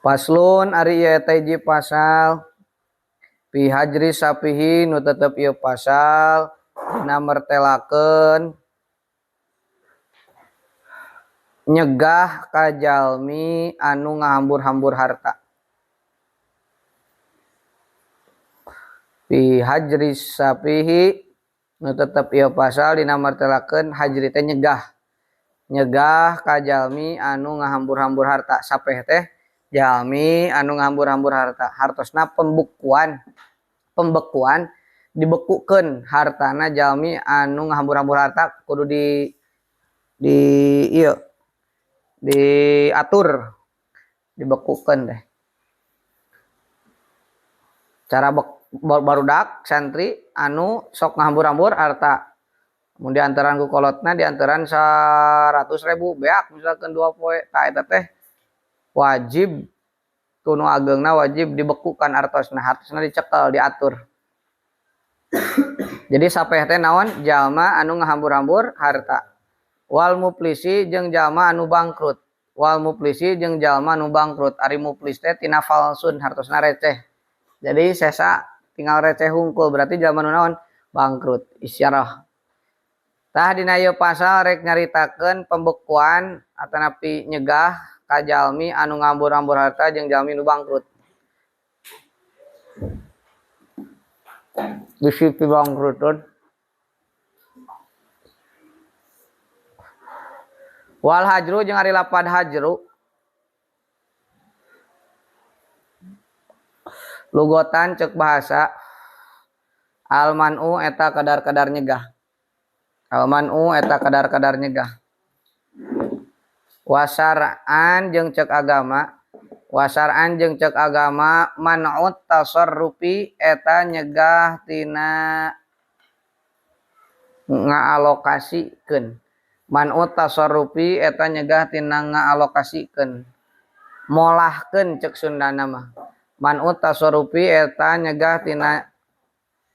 Paslon ari ieu teh hiji pasal fi hajri safihi nu tetep ieu pasal dina mertelakeun nyegah ka jalmi anu ngahambur-hambur harta. Fi hajri safihi nu tetep ieu pasal dina mertelakeun hajri teh nyegah. Nyegah ka jalmi anu ngahambur-hambur harta. Sapeh teh jalmi anu ngahambur-hambur harta. Hartosna pembukuan. Pembekuan dibekukeun hartana jalmi anu ngahambur-hambur harta kudu di ieu diatur, dibekukeun teh. Cara barudak santri anu sok ngahambur-hambur harta. Mun diantaran ku kolotna diantaran 100.000 beak misalkan 2 poe tah eta teh wajib kuno ageungna wajib dibekukan artosna, hartosna dicekel diatur. Jadi sapeh teh naon jalma anu ngahambur-hambur harta. Wal muflisi jeung jalma anu bangkrut. Wal muflisi jeung jalma anu bangkrut. Ari muflis teh tina falsun hartosna receh. Jadi sesa tinggal receh hungkul berarti jalma nu naon bangkrut isyarah. Tah dina ieu pasal rek nyaritakeun pembekuan atanapi nyegah ka jalmi anu ngambur-hambur harta jeung jalmi nu bangkrut. Bisi bangkrutun. Wal hajru jeung ari lapad hajru. Lugotan cek bahasa almanu eta kadar-kadar nyegah. Almanu eta kadar-kadar nyegah. Wasar'an jeung cek agama, wasar'an jeung cek agama man'ut tasarrufi eta nyegah tina ngaalokasikeun. Man'ut tasarrufi eta nyegah tina ngaalokasikeun. Molahkeun cek Sundana mah. Man'ut tasarrufi eta nyegah tina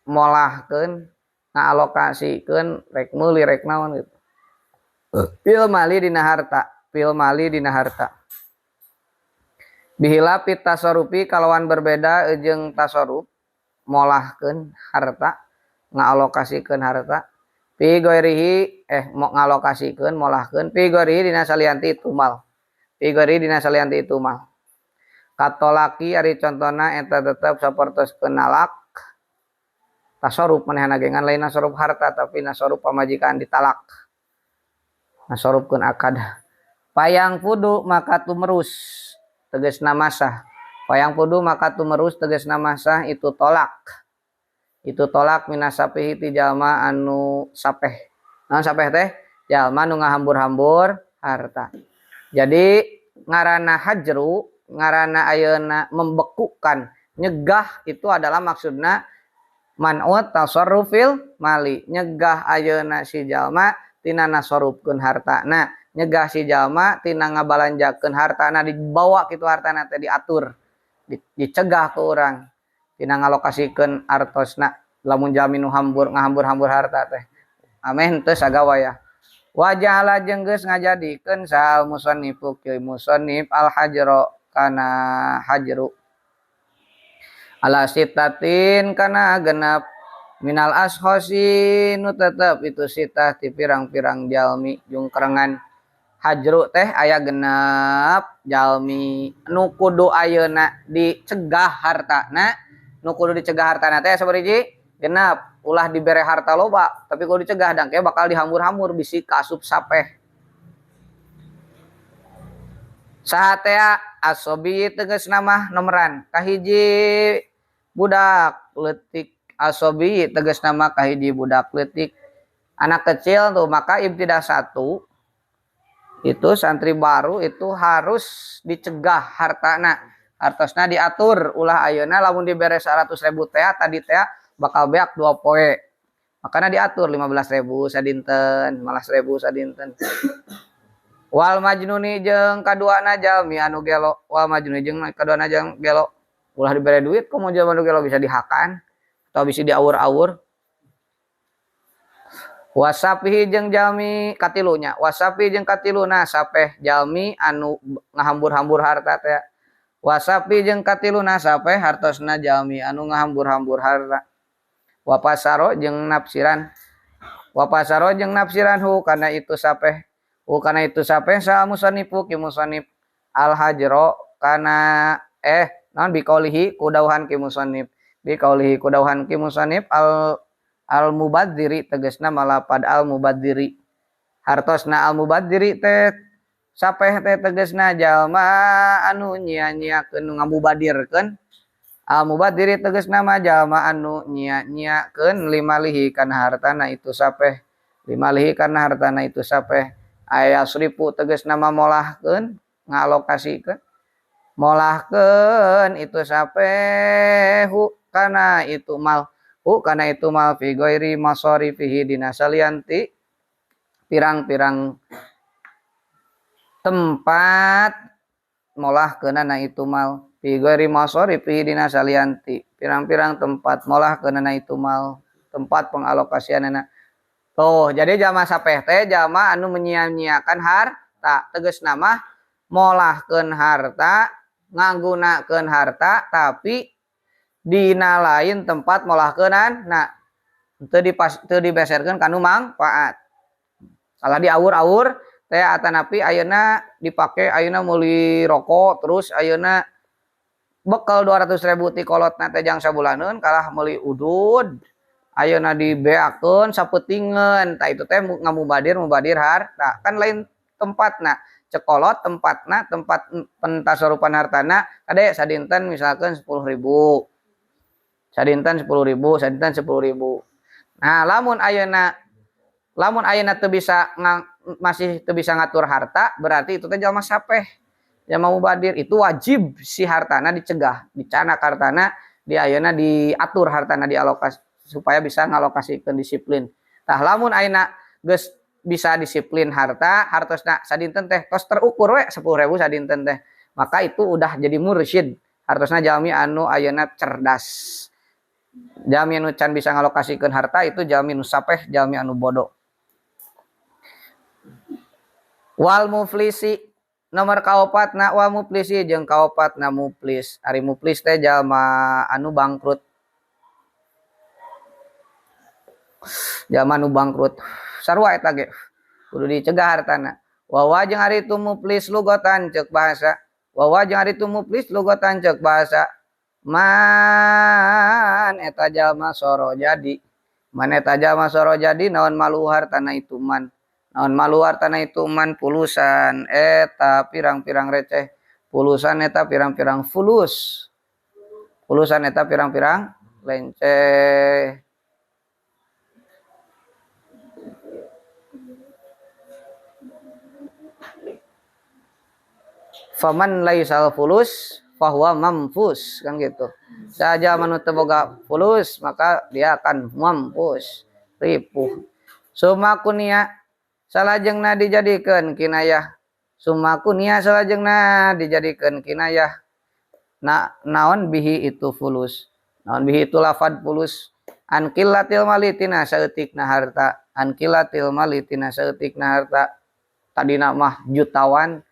molahkeun ngaalokasikeun rek meuli rek naon gitu. Fil mali dina harta, fil mali dina harta. Bihilafi tasarrufi kalawan berbeda jeung tasarruf molahkeun harta, ngaalokasikeun harta. Fi ghairihi ngalokasikeun molahkeun fi ghairihi dina salianti itu mal. Fi ghairihi dina salianti itu mal. Katolaki ari contona eta tetep sapertos kenalak tasarruf manehna ge ngan lain nasarruf harta tapi nasarruf pamajikan ditalak. Nasarrufkeun akad. Payang pudu maka tumerus tegasna masah. Payang pudu maka tumerus tegasna masah itu tolak. Itu tolak minasapihi ti jalma anu sapeh. Naon sapeh teh? Jalma nu ngahambur-hambur harta. Jadi ngaranna hajru, ngaranna ayeuna membekukan, nyegah itu adalah maksudna man'ut tasarrufil mali, nyegah ayeuna si jalma tina nasarrufkeun hartana, nyegah si jalma tina ngabalanjakeun hartana, dibawa kitu hartana teh diatur, dicegah ku urang tina ngalokasikeun artosna lamun jalmi nu hambur ngahambur-hambur harta teh ameh henteu sagawaya. Wajahala jeung geus ngajadikeun sal musannifu kieu musannif al hajra kana hajru ala sitatin kana genep minal ashosi nu tetep itu sitah ti pirang-pirang jalmi jungkrengan. Hajru teh aya genep jalmi nu kudu ayeuna dicegah hartana, nu kudu dicegah hartana teh sabaraha genep, ulah dibere harta loba tapi kudu dicegah dangke bakal dihambur-hambur bisi kaasup sapeh. Saha teh asobi tegasna mah nomeran kahiji budak leutik, asobi tegasna mah kahiji budak leutik anak kecil tuh, maka ibtidah 1 itu santri baru itu harus dicegah hartana, hartosna diatur ulah ayeuna lamun dibere 100.000 teh tadi teh bakal beak 2 poe, makana diatur 15.000 sadinten, 15.000 sadinten. Wal majnuni jeung kaduana jalmi anu gelo, wal majnuni jeung kaduana jeung gelo, ulah dibere duit komo jalma anu gelo bisa dihakan atau bisa diawur-awur. Wasapihi jeung jalmi katilunya, wasapi jeung katiluna sapeh jalmi anu ngahambur-hambur harta teh. Wasapi jeung katiluna sapeh hartosna jalmi anu ngahambur-hambur harta. Wapasaro jeung nafsiran. Wapasaro jeung nafsiran hu kana itu sapeh. Hu kana itu sapeh sa musanifu ki musanif al hajro kana naon biqaulihi kudauhan ki musanif. Biqaulihi kudauhan ki musanif al mubadziri tegasna malapad al mubadziri. Hartosna al mubadziri teh sapeh teh tegasna jalma anu nyia-nyiakeun nu ngamubadirkeun. Al mubadziri tegasna mah jalma anu nyia-nyiakeun limalihi kana hartana itu sapeh. Limalihi kana hartana itu sapeh. Aya seribu tegasna mah molahkeun, ngalokasikeun. Molahkeun itu sapeh hu kana itu mal. Hu kana itu mal fi ghairi masarifihi dina salianti pirang-pirang tempat molahkeunana itu mal fi ghairi masarifihi dina salianti pirang-pirang tempat molahkeunana itu mal tempat pengalokasianana. Tuh, jadi jalma sapeh teh jalma anu menyia-nyiakan harta, tegasna mah molahkeun harta, nganggunakeun harta tapi dina lain tempat molahkeunana. Teu dibeserkeun kanu mangfaat. Kalah diawur-awur teh atanapi ayeuna dipake ayeuna meuli rokok terus ayeuna bekal 200.000 ti kolotna teh jang sabulaneun kalah meuli udud ayeuna dibeakeun sapeutingeun tah itu teh ngamubadir mubadir harta kan lain tempatna cekolot tempatna tempat pentasarupan hartana kade sadinten misalkan 10.000 sadinten 10.000 sadinten 10.000. Nah lamun ayeuna teu bisa masih teu bisa ngatur harta berarti itu teh jalma sapeh jalma mubadir itu wajib si hartana dicegah dicanak hartana di ayeuna diatur hartana dialokasi supaya bisa ngalokasikeun disiplin. Tah lamun ayeuna geus bisa disiplin harta hartosna sadinten teh tos terukur we 10.000 sadinten teh maka itu udah jadi mursyid hartosna jalmi anu ayeuna cerdas jalmi anu can bisa ngalokasikeun harta itu jalmi nu sapeh jalmi anu bodoh. Wal muflisi nomor kaopatna wal muflisi jeung kaopatna muflis. Ari muflis teh jalma anu bangkrut. Jalma anu bangkrut sarua eta ge kudu dicegah hartana. Wa wa jeung ari itu muflis lugotan ceuk bahasa. Wa wa jeung ari itu muflis lugotan ceuk bahasa. Man eta jalma soro jadi. Man eta jalma soro jadi naon malu hartana itu man. Naon malu hartana itu man pulusan eta pirang-pirang receh pulusan eta pirang-pirang fulus pulusan eta pirang-pirang lenceh. Faman laisal fulus fahuwa mampus kan gitu. Saja manu teu boga fulus maka dia akan mampus ripuh. Sumakunia salajengna dijadikeun kinayah. Sumakunia salajengna dijadikeun kinayah. Na naon bihi itu fulus. Naon bihi itu lafad fulus. An qillatil mali tina saeutikna harta. An qillatil mali tina saeutikna harta. Tadina mah jutawan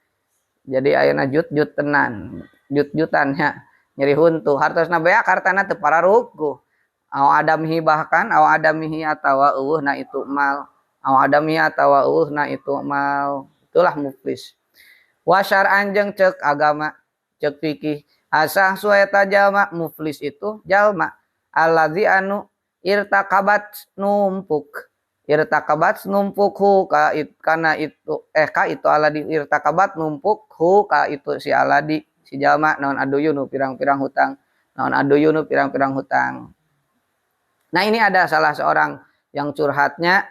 jadi ayeuna jut-jut tenan. Jut-jutan nya nyeri huntu. Hartosna beak hartana teu pararuguh. Aw adamihi bahkan aw adamihi atawa eueuhna itu mal. Aw adamihi atawa eueuhna itu mal. Itulah muflis. Wa syar'an jeung ceuk agama, ceuk fikih. Asah sueta jalma muflis itu jalma allazi anu irtakabat numpuk. Irtakabat numpuk hu ka kana itu ka itu aladi irtakabat numpuk hu ka itu si aladi si jalma naon aduyunu pirang-pirang hutang. Naon aduyunu pirang-pirang hutang. Nah ini ada salah seorang yang curhatnya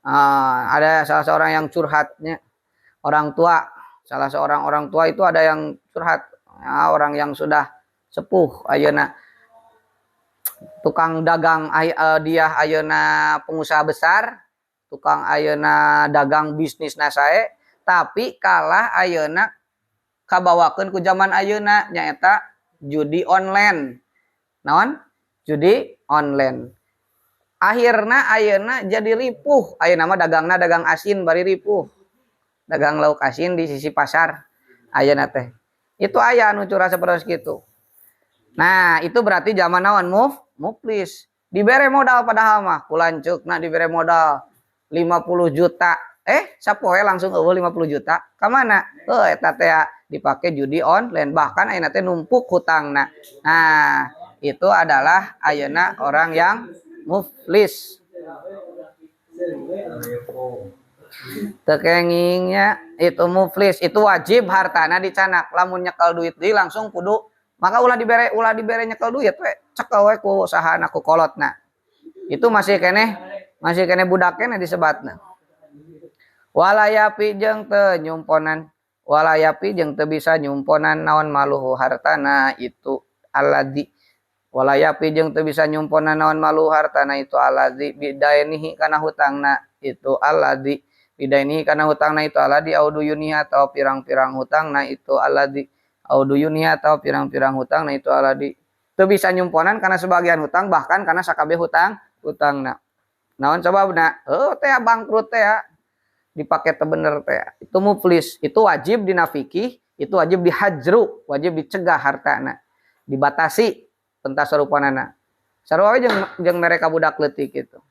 ada salah seorang yang curhatnya orang tua, salah seorang orang tua itu ada yang curhat, ya, orang yang sudah sepuh ayeuna tukang dagang dia ayeuna pengusaha besar, tukang ayeuna dagang bisnis nasae, tapi kalah ayeuna kabawakeun ku zaman ayeuna nyaeta judi online. Naon? Judi online. Akhirna ayeuna jadi ripuh. Ayeuna mah dagangna dagang asin bari ripuh. Dagang lauk asin di sisi pasar ayeuna teh. Itu aya anu curah sapertos kitu. Nah, itu berarti zaman naon muflis. Dibere modal padahal mah ku lanceukna dibere modal 50 juta. Sapoe langsung eueuh 50 juta. Ka mana? Heuh eta teh dipake judi online, bahkan ayeuna teh numpuk hutangna. Nah, itu adalah ayeuna orang yang muflis. Teu kengingnya itu muflis, itu wajib hartana dicanak. Lamun nyekel duit deui langsung kudu, maka ulah dibere nyekel duit we, cekel we ku sahana, ku kolotna. Itu masih keneh budak keneh disebatna. Wala yafi jeung teu nyumponan, wala yafi jeung teu bisa nyumponan naon maluhu hartana itu alladzi, wala yafi jeung teu bisa nyumponan naon maluhu hartana itu alladzi bidainihi kana hutangna itu alladzi, bidainihi kana hutangna itu alladzi, au duyunihi atau pirang-pirang hutangna itu alladzi, au duyunihi atau pirang-pirang hutangna itu alladzi. Teu bisa nyumponan karena sebagian hutang, bahkan karena sakabeh hutangna. Naon sababna? Heuh teh bangkrut teh dipake teu bener teh. Itu muflis, itu wajib dinafikih, itu wajib dihajru, wajib dicegah hartana, dibatasi pentasarupanana. Sarua we jeung mere ka budak leutik gitu.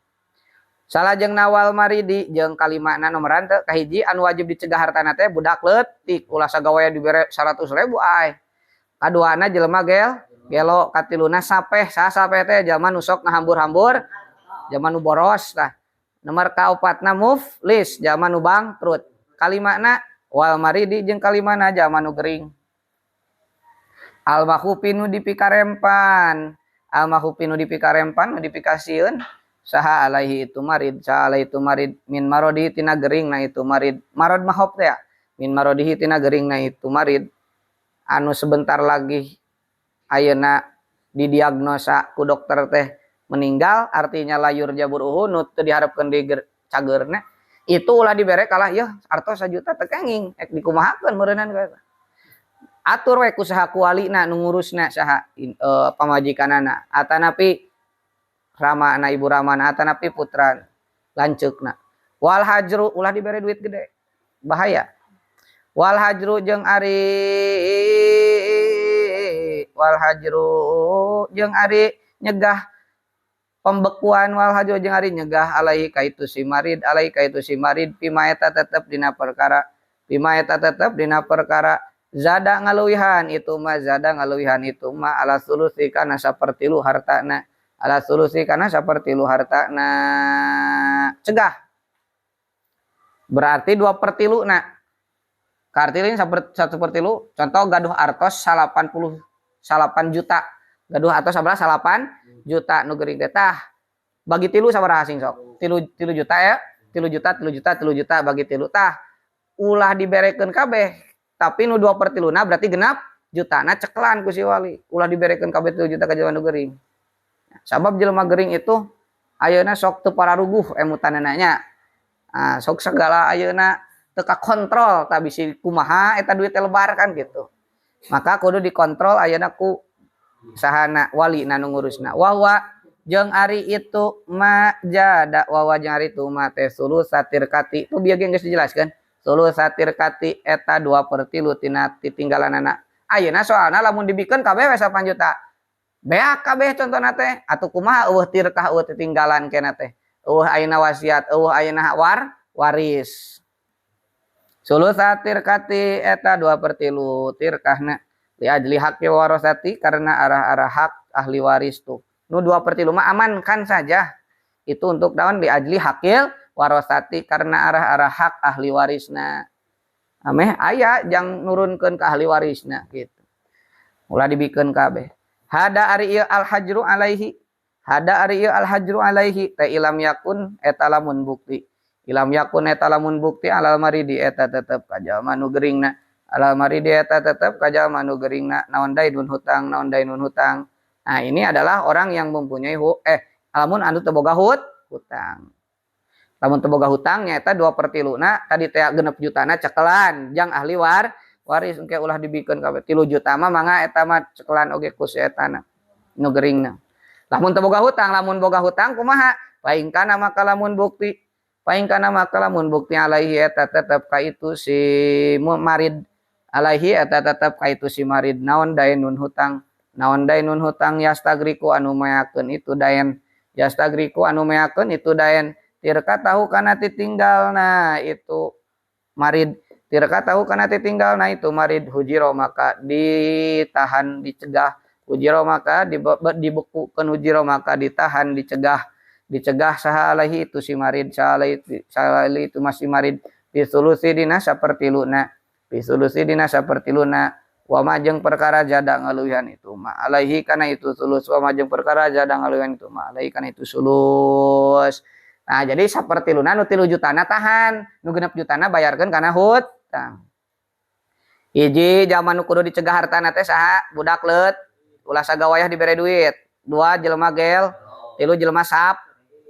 Salajengna wal maridi jeung kalimana nomoran teh kahiji anu wajib dicegah hartana teh budak leutik, ulah sagawean dibere 100.000 ai. Kaduana jelema gelo, katiluna sapeh, saha sapeh teh jalma nu sok ngahambur-hambur, jalma nu boros tah. Nomor kaopatna muflis, jalma nu bangkrut. Kalimana wal maridi jeung kalimana jalma nu gering. Al makhufi nu dipikarempan, al makhufi nu dipikarempan, nu dipikasieun saha alaihi itu marid, saha alaihi itu marid min marodi tina gering na itu marid. Marod mahop teh ya, min marodihi tina gering na itu marid anu sebentar lagi ayeuna didiagnosa ku dokter teh meninggal, artinya layur jabur uhu nu teu diharapkeun di cageurna itu ulah dibere kalah yeuh artos sajuta teu kenging ek dikumahakeun meureunan ka eta. Atur we ku saha ku walina nu ngurusna saha pamajikanana atanapi ramana ibu ramana atanapi putra lanceukna. Wal hajru ulah dibere duit gede bahaya. Wal hajru jeung ari, wal hajru jeung ari nyegah pembekuan, wal hajru jeung ari nyegah alaihi ka itu si marid, alaihi ka itu si marid pima eta tetep dina perkara, pima eta tetep dina perkara zada ngaluwihan itu ma, zada ngaluwihan itu ma ala sulusi kana sapertilu hartana, ala sulusi kana sapertilu hartana. Cegah berarti 2/3 na. Kartilin 1/3, contoh gaduh artos 89 juta, gaduh artos sabaraha 8 juta nu geuring teh tah bagi tilu sabaraha sing sok tilu juta ya, 3 juta, 3 juta, 3 juta bagi tilu tah ulah diberekeun kabeh, tapi nu 2/3 berarti genap juta na cekelan ku si wali, ulah diberekeun kabeh 3 juta ka jelema nu geuring. Sabab jelema geuring itu ayeuna sok teu pararuguh emutanana nya. Nah, sok segala ayeuna teu kakontrol tah bisi kumaha eta duit teh lebar kan gitu. Maka kudu dikontrol ayeuna ku sahana wali na nu ngurusna. Wahwa jeung ari itu ma jada, wahwa jeung ari itu ma teh sulusatirkati. Itu bieu ge geus dijelaskeun. Sulusatirkati eta 2/3 tina titinggalanana. Ayeuna soalna lamun dibikeun kabeh we 8 juta. Beak kabeh contona teh atuh kumaha eueuh tirkah eueuh titinggalan kena teh. Eueuh ayeuna wasiat, eueuh ayeuna waris. Sulusatirkati eta 2/3 tirkahna li ajli haqqi warasati karena arah-arah hak ahli waris tuh. Nu 2/3 mah amankan saja. Itu untuk daun li ajli haqqil warasati karena arah-arah hak ahli warisna. Ameh aya jang nurunkeun ka ahli warisna gitu. Ulah dibikeun kabeh. Hada ari ieu al hajru alaihi. Hada ari ieu al hajru alaihi teh ilam yakun eta lamun bukti. Ilam yakun eta lamun bukti alal maridi eta tetep ka jalma nu geuringna. Alal maridi eta tetep ka jalma nu geuringna naon dainun hutang, naon dainun hutang. Nah, ini adalah orang yang mempunyai lamun anu teu boga hutang. Lamun teu boga hutang nyaeta 2/3 tadi teh genep jutana cekelan jang ahli waris engke ulah dibikeun kabeh 3 juta mah mangga eta mah cekelan oge ku si etana nu geuringna. Lamun teu boga hutang, lamun boga hutang kumaha? Paing kana maka lamun bukti, paing kana maka lamun bukti alaihi eta tetep ka itu si marid, Alaihi eta tetep ka itu si marid naon dainun hutang. Naon dainun hutang yastagriku anu meakeun itu dain. Yastagriku anu meakeun itu dain. Tirka tahu kana titinggalna itu marid. Tirka tahu kana titinggalna itu marid hujiro maka ditahan dicegah. Hujiro maka dibekukeun hujiro maka ditahan dicegah. Dicegah saha alaihi itu si marid saha alaihi itu masih marid bisulusi dina sapertiluna. Bisulusi dina sapertiluna wa ma jeung perkara jada ngaluwihan itu ma alaihi kana itu sulus wa ma jeung perkara jada ngaluwihan itu ma alaihi kana itu sulus. Nah jadi sapertiluna nu 3 jutana tahan nu 6 jutana bayarkeun kana hutang. Hiji jalma nu kudu dicegah hartana teh saha budak leut ulah sagawayah dibere duit. 2 jelema gel, 3 jelema sap.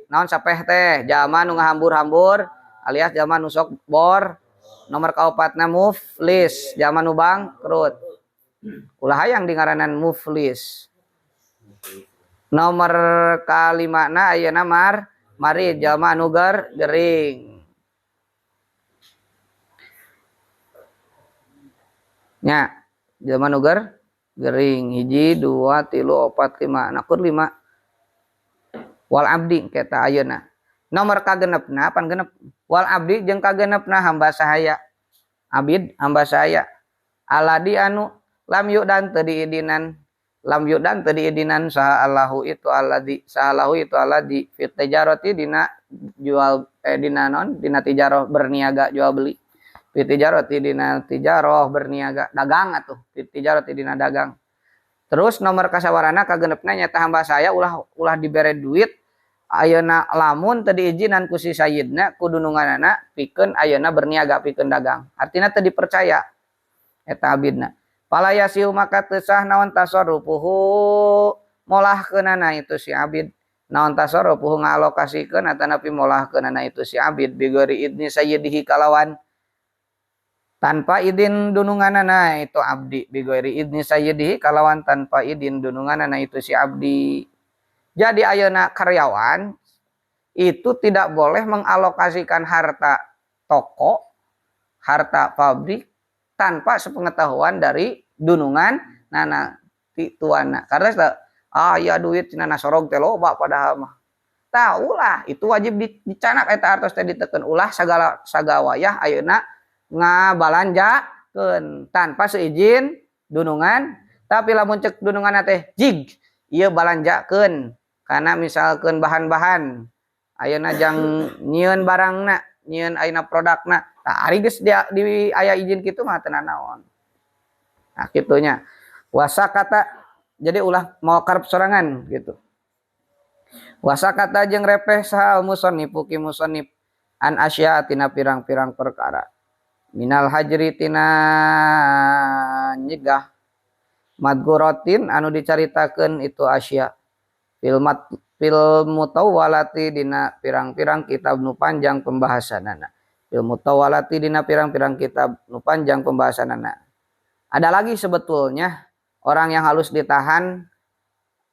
Naon sapeh teh jalma nu ngahambur-hambur alias jalma nu sok bor. Nomor kaopatna muflis, jalma nu bangkrut. Ulah hayang di ngaranan muflis. Nomor kalimana ayeuna marid jalma anu gering. Nya, jalma nu gering 1 2 3 4 5, nakur 5. Wal abdi keta ayeuna. Nomor kagenepna pan genep. Wal abdi jeung kagenepna hamba sahaya. Abid hamba sahaya. Aladi anu lam yudan teu diidinan. Lam yudan teu diidinan saha Allahu itu aladi, saha Allahu itu aladi fit tijarati dina jual dina non dina tijarah berniaga jual beli. Fit tijarati dina tijarah berniaga dagang atuh fit tijarati dina dagang. Terus nomor kasawarana kagenepna nyata hamba saya ulah dibere duit ayeuna lamun teu diizinan ku si sayyidna ku dununganana pikeun ayeuna berniaga pikeun dagang. Artina teu dipercaya eta abidna. Fala yasiu maka teu sah naon tasarrufuhu molahkeunana itu si abid. Naon tasarrufuhu ngalokasikeun atanapi molahkeunana itu si abid bigori idni sayyidihi kalawan tanpa idin dununganana itu abdi bigori idni sayyidihi kalawan tanpa idin dununganana itu si abdi. Jadi ayeuna karyawan itu tidak boleh mengalokasikan harta toko, harta pabrik tanpa sepengetahuan dari dunungan nana ti tuana. Karena ya duit cenah sorog teh loba padahal mah. Taulah itu wajib dicanak eta artos teh diteken ulah sagala sagawayah ayeuna ngabalanjakeun tanpa seizin dunungan. Tapi lamun cek dununganna teh jig ieu balanjakeun karena misalkan bahan-bahan ayeuna jang nyieun barangna nyieun ayeuna produkna tah ari geus di aya izin kitu mah teu nanaon. Nah kitunya wasakata jadi ulah mau karep sorangan gitu. Wasakata jeung repeh saha musannif ki musannif an asya tina pirang-pirang perkara minal hajri tina nyegah madguratin anu dicaritakeun itu asya fil mutawalati dina pirang-pirang kitab nu panjang pembahasanana. Fil mutawalati dina pirang-pirang kitab nu panjang pembahasanana. Ada lagi sebetulnya orang yang harus ditahan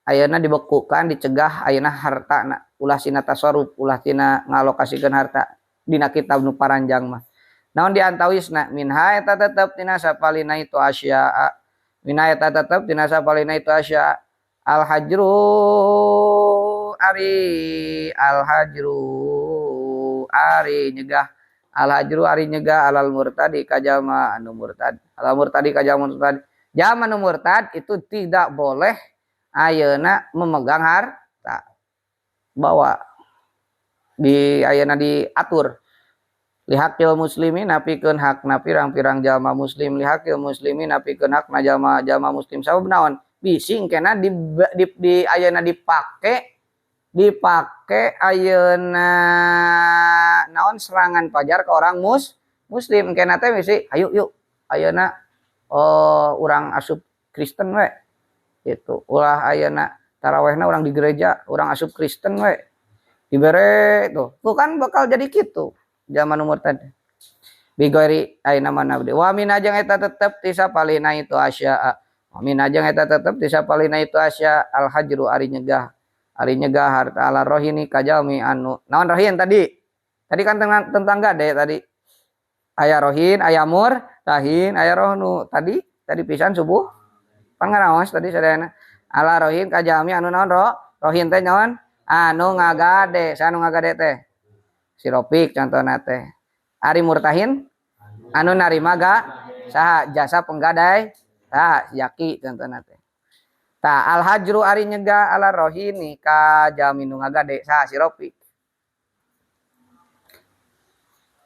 ayeuna dibekukan dicegah ayeuna hartana ulah sina tasarruf ulah tina ngalokasikeun harta dina kitab nu paranjang mah. Naon diantawisna minha eta tetep tina sapalina itu asya. Minha eta tetep tina sapalina itu asya. Al hajru ari al hajru ari nyegah al hajru ari nyegah alal murtadi ka jalma anu murtad alal murtadi ka jalma murtad jalma anu murtad itu tidak boleh ayeuna memegang harta bawa di ayeuna diatur lihakil muslimin napikeun hakna pirang-pirang jalma muslim lihakil muslimin napikeun hakna jalma muslim sabab naon bising kena di ayeuna dipake ayeuna naon serangan pajar ke orang muslim kena teh bisi ayo yuk ayeuna urang asup Kristen we gitu ulah ayeuna tarawehna urang di gereja urang asup Kristen we dibere tuh kan bakal jadi kitu zaman umur tadi bigori ayeuna mana wa min ajang eta tetep tisa palina itu asya wa min ajang eta tetep tisa palina itu asya al hajru ari nyegah harta ala rohini kajalmi anu naon rohin tadi kan tentang gade tadi Aya rohin, aya murtahin, aya rohnu. Tadi tadi pisan subuh pan ngaraos tadi sadayana. Ala rohin ka jalmi anu naon rohin teh naon? Anu ngagade, anu ngagade teh. Si Ropik contohna teh. Ari murtahin anu narima ga saha jasa penggadai, saha Jaki contohna teh. Tah al hajru ari nyegah ala rohini ka jalmi nu ngagade saha si Ropik.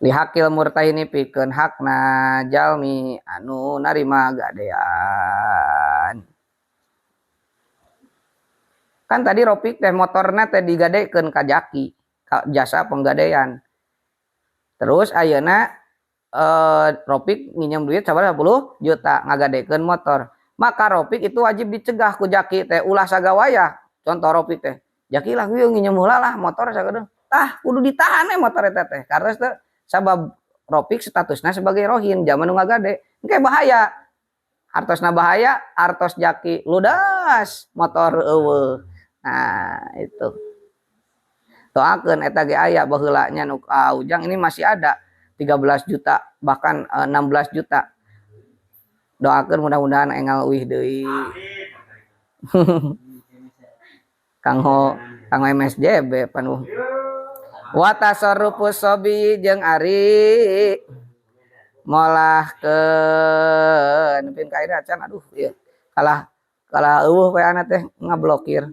Lihakil murtahini pikeun hakna jalmi anu narima gadean. Kan tadi Ropik teh motorna teh digadekeun ka Jaki, ka jasa penggadean. Terus ayeuna Ropik nginjem duit sabaraha 10 juta ngagadekeun motor. Maka Ropik itu wajib dicegah ku Jaki teh ulah sagawayah. Contoh Ropik teh, Jaki lah ieu nginjem heula lah motor sakedeung. Tah kudu ditahan we motor eta teh. Karena teh sabab Ropik statusna sebagai rohin zaman nu ngagade. Engke bahaya. Artosna bahaya, artos Jaki ludas, motor eueuh. Nah, itu. Doakeun eta ge aya baheula nya nu Ujang ini masih ada 13 juta bahkan 16 juta. Doakeun mudah-mudahan enggal uih deui. Kanggo kanggo MSJB panuh. Wa tasarrufu sobi jeung ari molahkeun pin ka ayeuna can aduh ieu kalah kalah eueuh we ana teh ngablokir.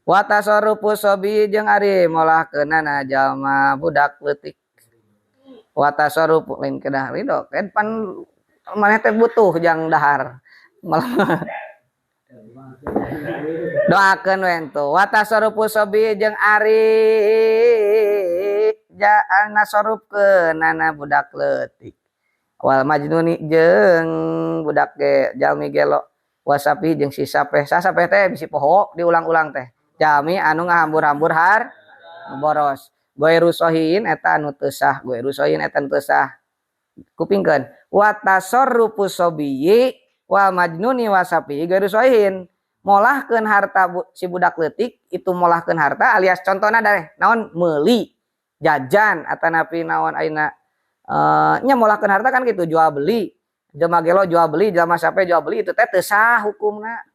Wa tasarrufu sobi jeung ari molahkeunana jalma budak leutik. Wa tasarrufu lain kedah ridho kan pan maneh teh butuh jang dahar. Doakeun we entu. Wa tasarrufu sobi jeung ari jaan nasarufkeunana budak leutik. Wal majnuni jeung budak ge jalmi gelo wasapi jeung si sapeh. Sasapeh teh bisi poho diulang-ulang teh. Jalmi anu ngahambur-hambur har boros. Goiru sohiin eta anu teu sah, goiru sohiin eta anu teu sah. Kupingkeun. Wa tasarrufu sobiyi wal majnuni wasapi goiru sohiin. Molahkeun harta si budak leutik itu molahkeun harta alias contohna deh naon meuli jajan atanapi naon ayeuna nya molahkeun harta kan gitu jual beli jelema gelo jual beli jelema sape jual beli itu teh teu sah hukumna.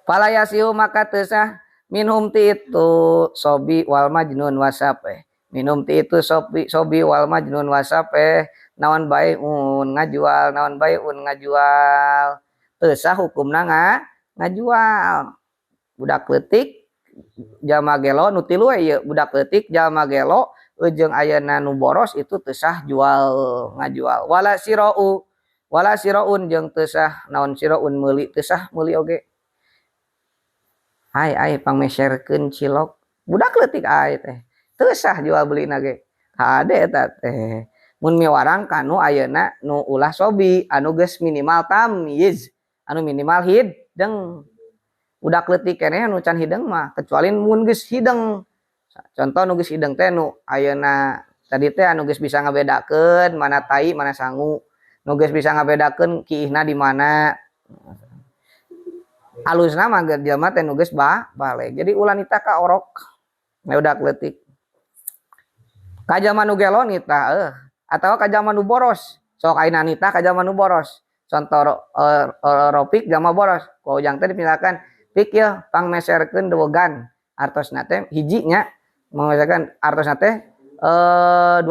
Fala yasihu maka teu sah minhum ti itu sobi wal majnun wasape minhum ti itu sobi sobi wal majnun wasape naon baiun ngajual naon baiun ngajual teu sah hukumna ngajual budak leutik jalma gelo nu tilu we ieu budak leutik jalma gelo jeung ayeuna nu boros itu teu sah jual ngajual wala sirau wala siraun jeung teu sah naon siraun meuli teu sah meuli oge ai ai pangmeserkeun cilok budak leutik ai teh teu sah jual belina ge hade eta teh mun miwarang kanu ayeuna nu ulah sobi anu geus minimal tamyiz anu minimal hideng budak leutik keneh nu can hideng mah kecuali mun geus hideng. Contoh nu geus hideng teh nu ayeuna tadi teh anu geus bisa ngabedakeun mana tai mana sangu, nu geus bisa ngabedakeun kiihna di mana. Alusna mah jelema teh nu geus baleg. Jadi ulah nitah ka orok budak leutik. Ka jalma nu gelo nitah atawa ka jalma nu boros. Sok ayeuna nitah ka jalma nu boros. Contoh Ropik jalma boros. Ku Ujang teh dipindahkan pik yeuh pangmeserkeun dewegan. Artosna teh hiji nya mengatakan artosna teh 20.000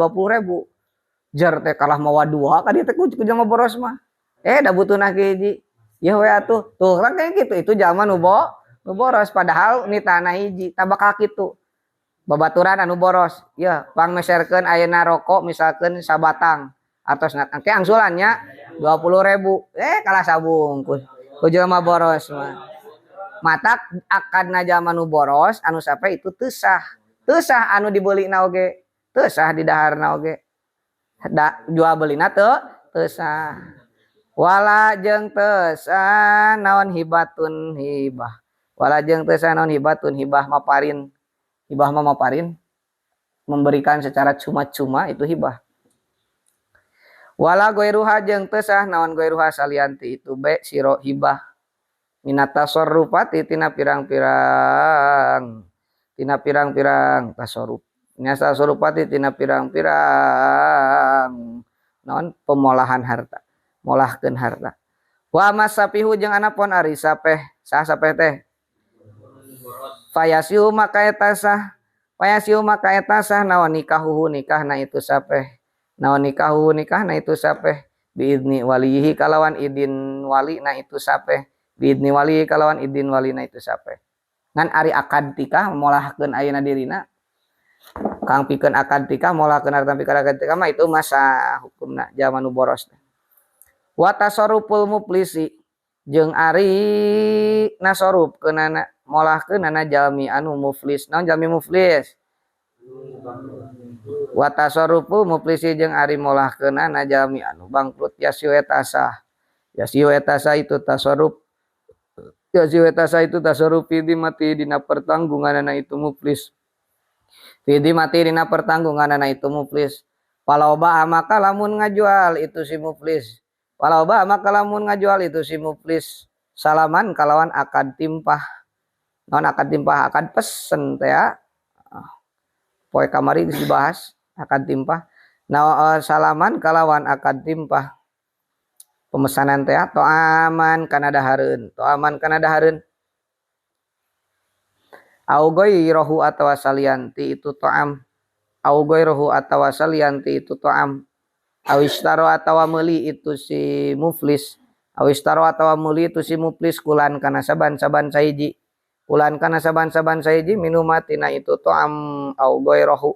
jer teh kalah mawa dua ka dieu teh ku jalma boros mah da butuhna ge hiji yeuh we atuh tuh kan kayak gitu itu jalma nu boros padahal nitahna hiji tah bakal kitu babaturan anu boros yeuh pangmeserkeun ayeuna rokok misalkeun sabatang artosna engke angsulannya 20.000 kalah sabungkus ku jalma boros mah. Matak akadna jalma nu boros anu sampai itu teu sah. Teu sah anu dibelina oge, teu sah didaharna oge. Da jual belina teu sah. Wala jeung teu sah naon hibatun hibah. Wala jeung teu sah naon hibatun hibah maparin. Hibah mah maparin memberikan secara cuma-cuma itu hibah. Wala goiruha jeung teu sah naon goiruha salianti itu be siro hibah. Minat tasarrufati tina pirang-pirang tasarruf. Minat tasarrufati tina pirang-pirang naon pemolahan harta, molahkeun harta. Wa masapihu jeung anapun ari sapeh, sah sapeh teh fayasihu maka eta sah, fayasihu maka eta sah naon nikahuhu nikahna itu sapeh, naon nikahuhu nikahna itu sapeh biidni walihi kalawan idin wali na itu sapeh, biidni wali kalawan idin wali na itu sapeh. Ngan ari akad tikah molahkeun ayeuna dirina kang pikeun akad tikah, molahkeun harta pikeun akad tikah mah itu masa hukumna jalma nu boros. Wa tasarruful muflisi jeung ari nasarufkeunana molahkeunana jalmi anu muflis. Naon jalmi muflis? Wa tasarrufu muflisi jeung ari molahkeunana jalmi anu bangkrut yasiu eta sah. Yasiu eta sah itu tasarruf. Yasiu eta sah itu tasarruf fi mati dina pertanggunganana itu muflis. Fi mati dina pertanggunganana itu muflis. Falau ba'a maka lamun ngajual itu si muflis. Falau ba'a maka lamun ngajual itu si muflis salaman kalawan akad timpah. Naon akad timpah? Akad pesen teh ya. Poe kamari geus dibahas akad timpah. Nah, salaman kalawan akad timpah. Pemesanan teh to'aman kana dahareun, to'aman kana dahareun. Au ghairahu atawa salianti itu to'am. Au ghairahu atawa salianti itu to'am. Awistaro atawa meuli itu si muflis. Awistaro atawa meuli itu si muflis kulan kana saban-saban sahiji. Kulan kana saban-saban sahiji minumatina itu to'am au ghairahu.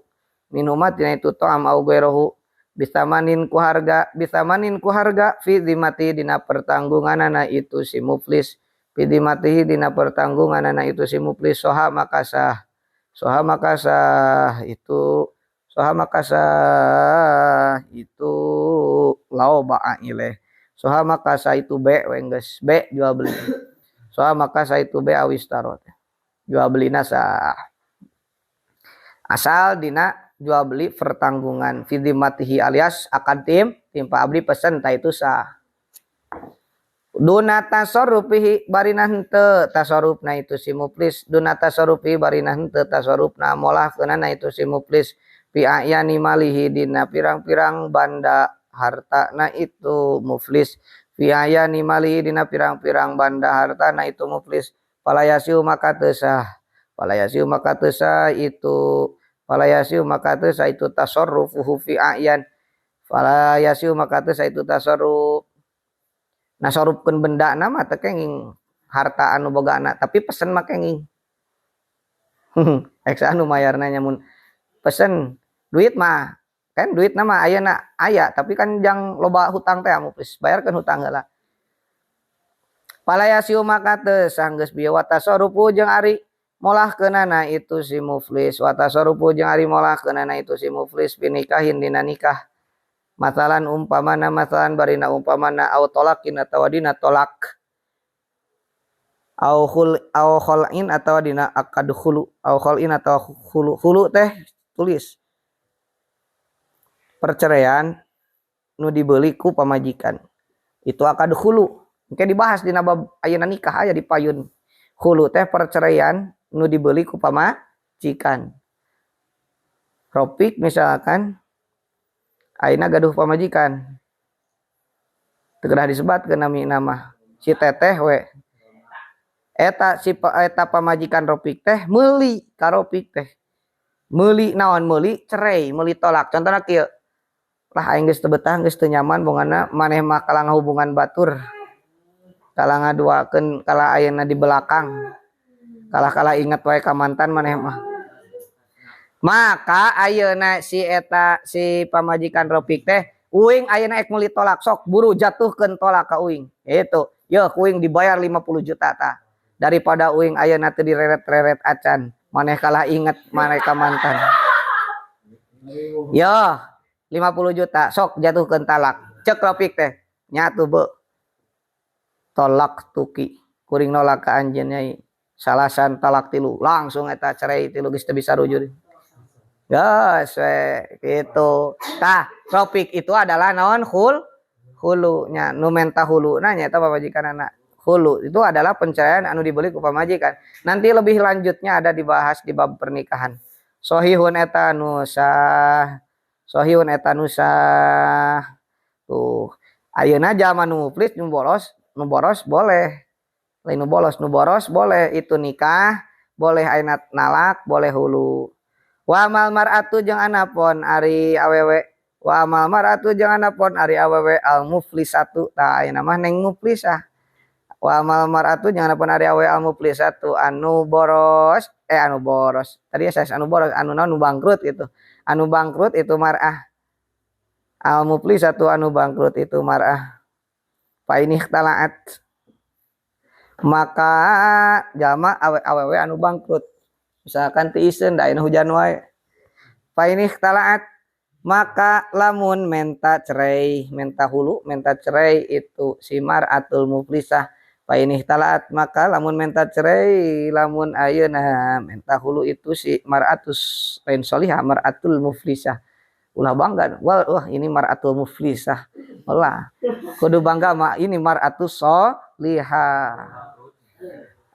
Minumatina itu to'am au ghairahu. Bisamanin ku harga, bisamanin ku harga fi dimati dina pertanggunganana itu si muflis. Fi dimatihi dina pertanggunganana itu si muflis soha maka sah. Soha maka sah itu, soha maka sah itu lao ba'a ileh. Soha maka sah itu be we geus be jual beli. Soha maka sah itu be awistaro. Jual belina sah. Asal dina jual beli pertanggungan fi dimatihi alias akad timpa abdi pesen ta itu sah. Duna tasarrufihi barina henteu tasarrufna itu si muflis. Duna tasarrufihi barina henteu tasarrufna molahkeunana itu si muflis fi a'yani malihi dina pirang-pirang banda hartana itu muflis. Fi a'yani malihi dina pirang-pirang banda hartana itu muflis. Fala yasiu maka teu sah. Fala yasiu maka teu sah itu, fala yasiu maka teu sah itu tasarrufuhu fi a'yan. Fala yasiu maka teu sah itu tasarruf. Nasarufkeun benda mah teu kenging harta anu bogana, tapi pesen mah kenging. Ek anu mayarna nya mun pesen duit mah kan duit nama ayeuna aya, tapi kan jang loba hutang teh muflis, bayarkeun hutang heula. Fala yasiu maka teu sah geus bieu wa tasarrufu jeung ari molahkeunana itu si muflis. Wa tasarrufu jeung ari molahkeunana itu si muflis binikahin dina nikah. Masalan umpamana, masalan barina umpamana au tolakin atawa dina tolak. Au khul au kholin atawa dina akad khulu, au kholin atawa khulu. Khulu teh tulis perceraian nu dibeli ku pamajikan. Itu akad khulu. Engke dibahas dina bab ayeuna nikah aya di payun. Khulu teh perceraian nu dibeli ku pamajikan. Ropik misalkan ayeuna gaduh pamajikan. Teu kedah disebatkeun nami nama. Si teteh we. Eta si eta pamajikan Ropik teh meuli ka Ropik teh. Meuli naon? Meuli cerai, meuli tolak. Contohna kieu. Lah aing geus teu betah, geus teu nyaman bongana maneh mah kalah hubungan batur. Kalah ngaduakeun kalah ayeuna di belakang. Kalah-kalah inget wae ka mantan maneh mah. Maka ayeuna si eta si pamajikan Ropik teh uing ayeuna ek meuli tolak, sok buru jatuhkeun tolak ka uing. Itu, yeuh uing dibayar 50 juta tah. Daripada uing ayeuna teu direret-reret acan, maneh kalah inget maneh ka mantan. Yo, 50 juta sok jatuhkeun talak. Cek Ropik teh, nya tuh be. Tolak tuki, kuring nolak ka anjeun nyai. Salasan talak tilu, langsung eta cerai tilu geus teu bisa rujuk. Geus we gitu. Tah, Ropik itu adalah naon khulu nya nu menta huluna nya eta pamajikanana. Khulu itu adalah perceraian anu dibeli ku pamajikan. Nanti lebih lanjutnya ada dibahas di bab pernikahan. Sohihun eta nu sah. Sohihun eta nu sah. Tuh, ayeuna jalma nu muflis nu boros boleh. Lain nu bolos, nu boros boleh itu nikah, boleh ayeuna nalak, boleh hulu. Wa amal mar'atu jeung anapon ari awewe. Wa amal mar'atu jeung anapon ari awewe al muflisatu. Tah ayeuna mah neng muflisah. Wa amal mar'atu jeung anapon ari awewe al muflisatu anu boros, anu boros. Tadi saya anu boros, anu naon nu bangkrut gitu. Anu bangkrut itu mar'ah. Al muflisatu anu bangkrut itu mar'ah. Fa ini talaat. Maka jalma awewe anu bangkrut. Misalkan tiiseun da ayeuna hujan wae. Fa ini talaat maka lamun menta cerai, menta hulu, menta cerai itu si mar'atul muflisah. Fa ini talaat maka lamun menta cerai, lamun ayeuna menta hulu itu si mar'atus lain solihah, mar'atul muflisah. Ulah bangga, wah ini mar'atul muflisah. Ulah kudu bangga mah ini mar'atus solihah.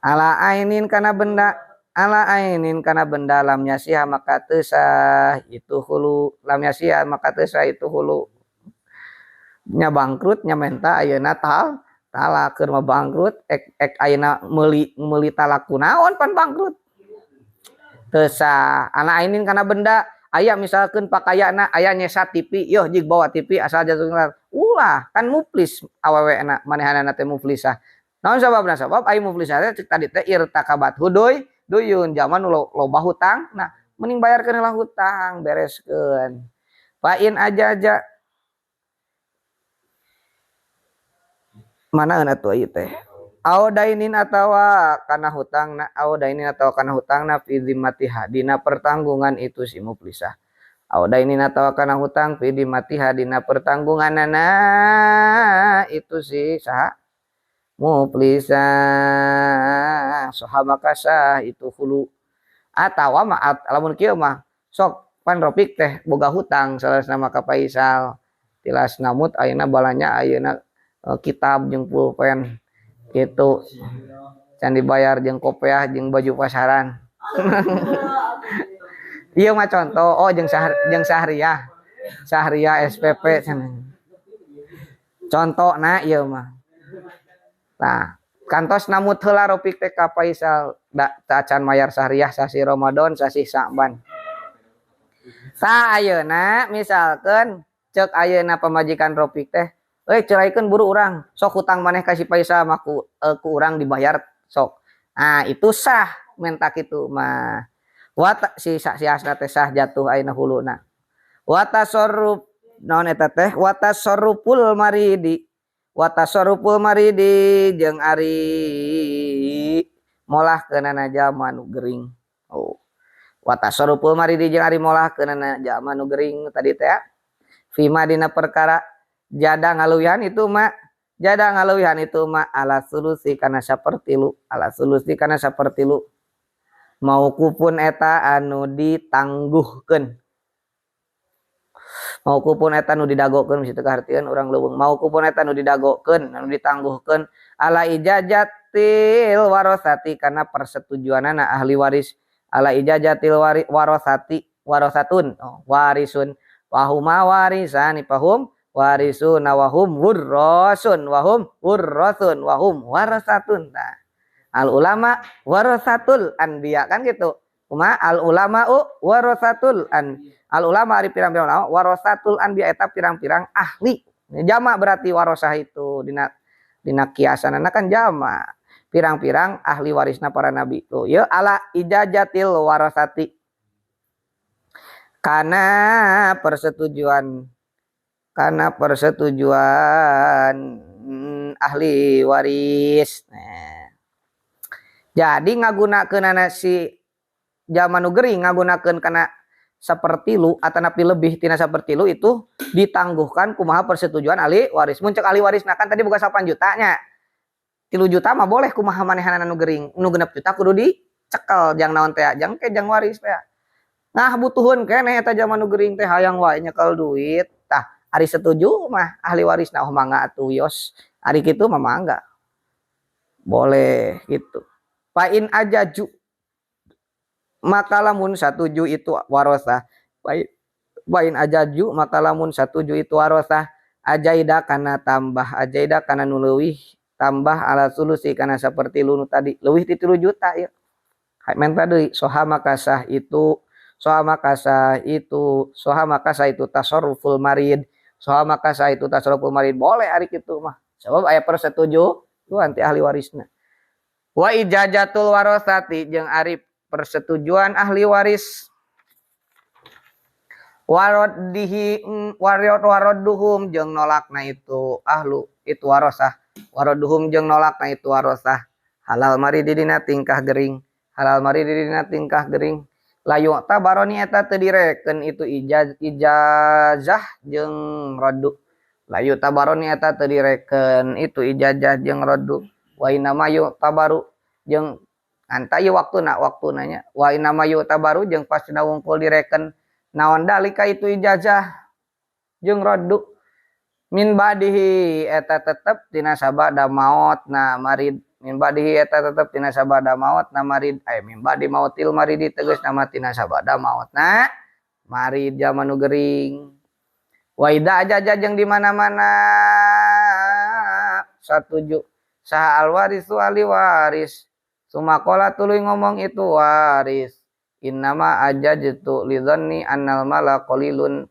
Ala ainin kana benda, ala ainin kana benda lam yasiha maka teu sah itu hulu, lam yasiha maka teu sah itu hulu. Nya bangkrut nya menta ayeuna talak keur mah bangkrut ek ayeuna meuli talak kunaon pan bangkrut. Teu sah. Ala ainin kana benda aya misalkeun pakayana aya nyesa TV, yoh jig bawa TV asal jatuh. Ulah kan muflis awewena manehanana teh muflisah. Naon sababna? Sabab ai muflisah teh cek tadi teh irtakabat huduy duyun zaman loba hutang. Nah, mending bayarkeun heula hutang, bereskeun. Fa in aja-aja mana atuh ieu teh? Au dainin atawa kana hutangna, au dainin atawa kana hutangna fi zimmatiha dina pertanggungan itu si muflisah. Au dainin atawa kana hutang fi zimmatiha dina pertanggunganana itu si saha? Muflisah. Soha maka sah itu hulu. Atawa mah lamun kieu mah sok pan Rofik teh boga hutang salasna maka Faisal tilas namut ayeuna balanya ayeuna kitab jeung pulpen gitu can dibayar jeung kopiah jeung baju pasaran. Ieu mah contoh, oh jeung sahriah, sahriah SPP cenah. Contona ieu mah. Nah, kantos namut heula Rofik teh ka Faisal da tacan mayar sahriah sasi Ramadan sasi Sa'ban. Tah ayeuna misalkeun ceuk ayeuna pamajikan Rofik teh, euy ceraikeun buru urang, sok hutang maneh ka si Faisal mah ku urang dibayar sok. Nah, itu sah menta kitu mah. Wa si asna teh sah jatuh ayeuna huluna. Wa tasarruf naon eta teh? Wa tasarruful maridi. Wa tasarruful maridi jeung ari molahkeunana jalma nu gering. Oh. Wa tasarruful maridi jeung ari molahkeunana jalma nu gering tadi teh. Fima dina perkara jada ngaluwihan itu mah, jada ngaluwihan itu mah ala sulusi kana sapertilu, ala sulusi kana sapertilu. Mauqufun eta anu ditangguhkeun. Mauqufun eta nu didagokeun situ kahartieun urang leuweung. Mauqufun eta nu didagokeun, anu ditangguhkeun ala ijajatil warasati kana persetujuanana ahli waris, ala ijajatil warasati warasatun, oh, warisun wahuma warisani pahum warisuna wahum wurrasun wahum wurrasun wahum warasatun. Nah, al ulama warasatul anbiya kan gitu. Kuma al ulama'u warasatul an al ulama ari pirang-pirang ulama warasatul anbiya eta pirang-pirang ahli. Jama berarti warasah itu dina kiasanana kan jama. Pirang-pirang ahli warisna para nabi tuh. Ya ala ijajatil warasati. Karena persetujuan ahli waris. Nah. Jadi ngagunakeunana si jalma nu gering ngagunakeun kana sapertilu atanapi lebih tina sapertilu itu ditangguhkan kumaha persetujuan ahli waris. Mun cek ahli warisna kan tadi boga 8 juta nya. 3 juta mah boleh kumaha manehanana nu gering, nu 6 juta kudu dicekel jang naon teh, jang ke jang waris teh. Nah butuheun keneh eta jalma nu gering teh hayang wae nyekel duit. Tah ari setuju mah ahli warisna oh mangga atuh yos. Ari kitu mah mangga. Boleh gitu. Fa in ajaju maka lamun satuju itu warasah bain ajaju maka lamun satuju itu warasah ajaida kana tambah ajaida kana nu leuwih tambah ala sulusi kana saperti nu tadi leuwih ti 3 juta ya menta deui soha maka sah itu soha maka sah itu soha maka sah itu tasarruful marid soha maka sah itu tasarruful marid boleh ari kitu mah sebab aya persetuju tu anti ahli warisna wa ijajatul warasati jeung ari persetujuan ahli waris waraddihi waradduhum jeung nolakna itu ahlu itu warasah waradduhum jeung nolakna itu warasah halal mari dina tingkah gering halal mari dina tingkah gering layu tabaroni eta teu direken itu ijazah jeung raddu layu tabaroni eta teu direken itu ijazah jeung raddu wa inna ma yu'tabaru jeung anta ieu waktuna waktuna nya wa inna ma yu'tabaru jeung pastina wungkul direken naon dalika itu ijazah jeung raddu min badihi eta tetep tina sabada maotna marid min badihi eta tetep tina sabada maotna marid ay min badi mautil maridi tegasna mah tina sabada maotna marid jalma nu gering wa idza ajaja jeung di mana-mana satuju saha al warisu ahli waris sumakola tuluy ngomong itu waris innama ajajtu lidhanni annal mala qalilun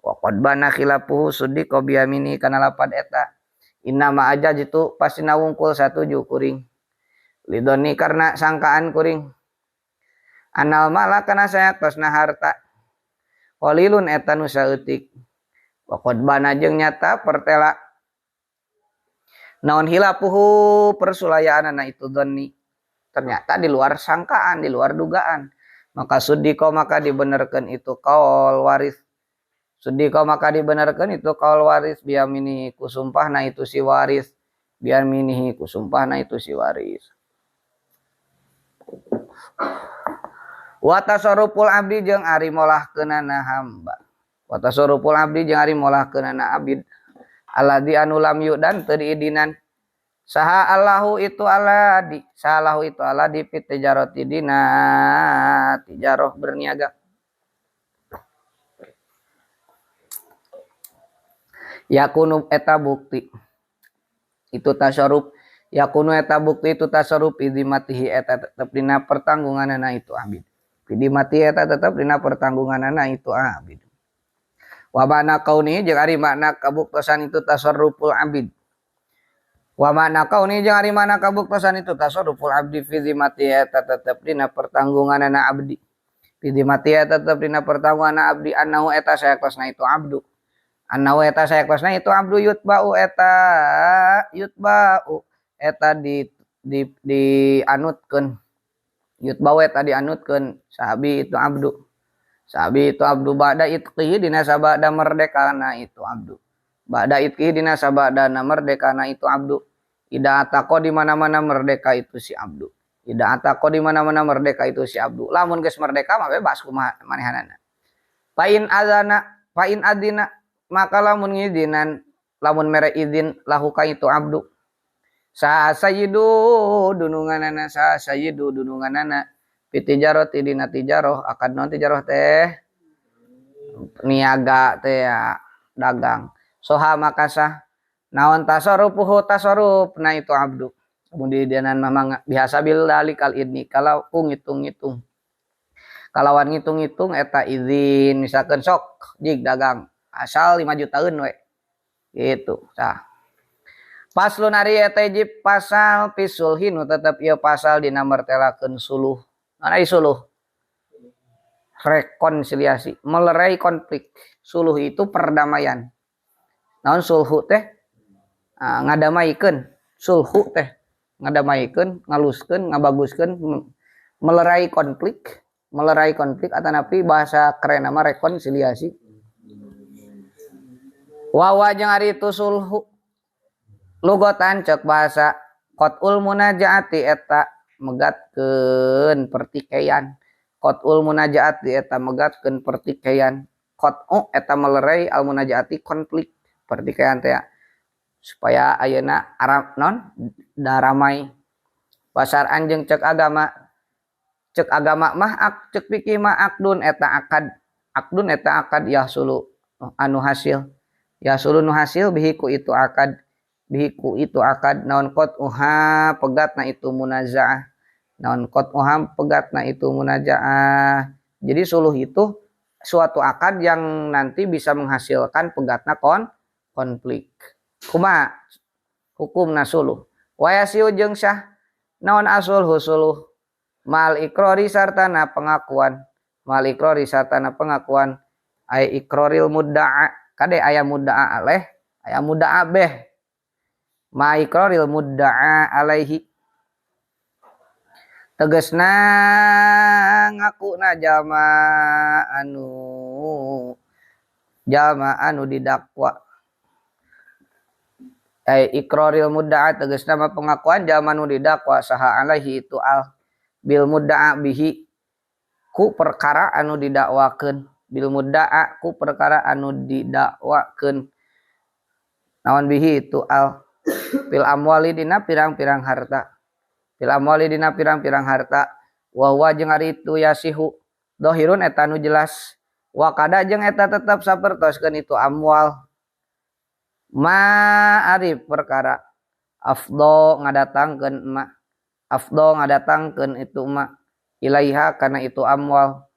wa qad bana khilafuhu suddiqa biyamini kana lapad eta innama ajajtu pastina wungkul satuju kuring lidhanni karena sangkaan kuring annal mala kana sayaktosna harta qalilun eta nu saeutik wa qad bana jeung nyata pertela naon hilafuhu persulayaanana itu dhanni ternyata di luar sangkaan, di luar dugaan. Maka sudiko maka dibenarkan itu kaul waris. Sudiko maka dibenarkan itu kaul waris biamini kusumpahna itu si waris. Biaminihi kusumpahna itu si waris. Wa tasarruful abdi jeung ari molahkeunana hamba. Wa tasarruful abdi jeung ari molahkeunana abid. Alladzi anu lam yudan teu diidinan. Saha Allahu itu aladi, salahu itu aladi fit tijarati dina tijaroh berniaga. Yakunu eta bukti itu tasarruf, yakunu eta bukti itu tasarruf idimatihi eta tetep dina pertanggunganana itu abid. Idimati eta tetep dina pertanggunganana itu abid. Wa makna kauni jeung ari makna kabuktosan itu tasarruful abid. Wa makna kauni jeung ari makna kabuktosan itu tasarruful abdi fi zimmati eta tetep dina pertanggunganana abdi. Fi zimmati eta tetep dina pertanggunganana abdi annahu eta sayaktosna itu abdu. Annahu eta sayaktosna itu abdu yutba'u eta yutba'u eta di dianutkeun. Yutba'u eta dianutkeun sahabi itu abdu. Sahabi itu abdu ba'da itqihi dina sabada merdekana itu abdu. Ba'da itqihi dina sabadana merdekana itu abdu. Ida ataqo di mana-mana merdeka itu si abdu. Ida ataqo di mana-mana merdeka itu si abdu. Lamun geus merdeka mah bebas kumaha manehanana. Fa in azana, fa in adina, maka lamun ngizinan, lamun mere izin lahu ka itu abdu. Sa sayyidu dununganana, sa sayyidu dununganana. Fitijarati dina tijaroh, akad naon tijaroh teh? Niaga teh ya, dagang. Soha maka sah naon tasarrufuhu tasarruf na itu abdu. Kemudian mah biasa bil dalikal idni kalau ku ngitung-ngitung. Kalawan ngitung-ngitung eta izin misalkan sok jig dagang asal 5 jutaan we. Gitu sah. Paslon ari eta hiji pasal pisulhi nu tetep ieu pasal dina mertelakeun suluh. Mana suluh? Rekonsiliasi, melerai konflik. Suluh itu perdamaian. Naon sulhu teh? Ngadamaikeun. Sulhu teh ngadamaikeun, ngaluskeun, ngabaguskeun, melerai konflik, melerai konflik atanapi bahasa keren nama rekonsiliasi. Wawa jeung ari itu sulhu. Lugotan cek bahasa qatul munajaati eta megatkeun pertikaian. Qatul munajaati eta megatkeun pertikaian. Qat'u eta melerai al munajaati konflik pertikaian teh supaya ayeuna Arab non daramai. Pasar anjeung cek agama Cek agama mah cek fikih mah akdun eta akad. Akdun eta akad yahsulu anu hasil. Yahsulu nu hasil bihi ku itu akad. Bihi ku itu akad naon qad uha pegatna itu munazaah. Naon qad uha pegatna itu munazaah. Jadi suluh itu suatu akad yang nanti bisa menghasilkan pegatna konflik. Kumaha hukumna suluh? Wa yasiu jeung syah naon asulhu suluh mal ikrori sartana pengakuan. Mal ikrori sartana pengakuan ay ikroril mudda'a kade aya mudda'a alaih aya mudda'a beh. Ma ikroril mudda'a alaihi tegasna ngakuna jalma anu didakwa. Ay ikroril mudda'a tegasna mah pengakuan jalma anu didakwa saha alaihi itu al bil mudda'a bihi ku perkara anu didakwakeun. Bil mudda'a ku perkara anu didakwakeun naon bihi itu al fil amwali dina pirang-pirang harta. Fil amwali dina pirang-pirang harta wa huwa jeung ari itu yasihu dohirun eta nu jelas wa kada jeung eta tetep sapertoskeun itu amwal ma ari perkara afdho ngadatangkeun ma afdho ngadatangkeun itu ma ilaiha kana itu amwal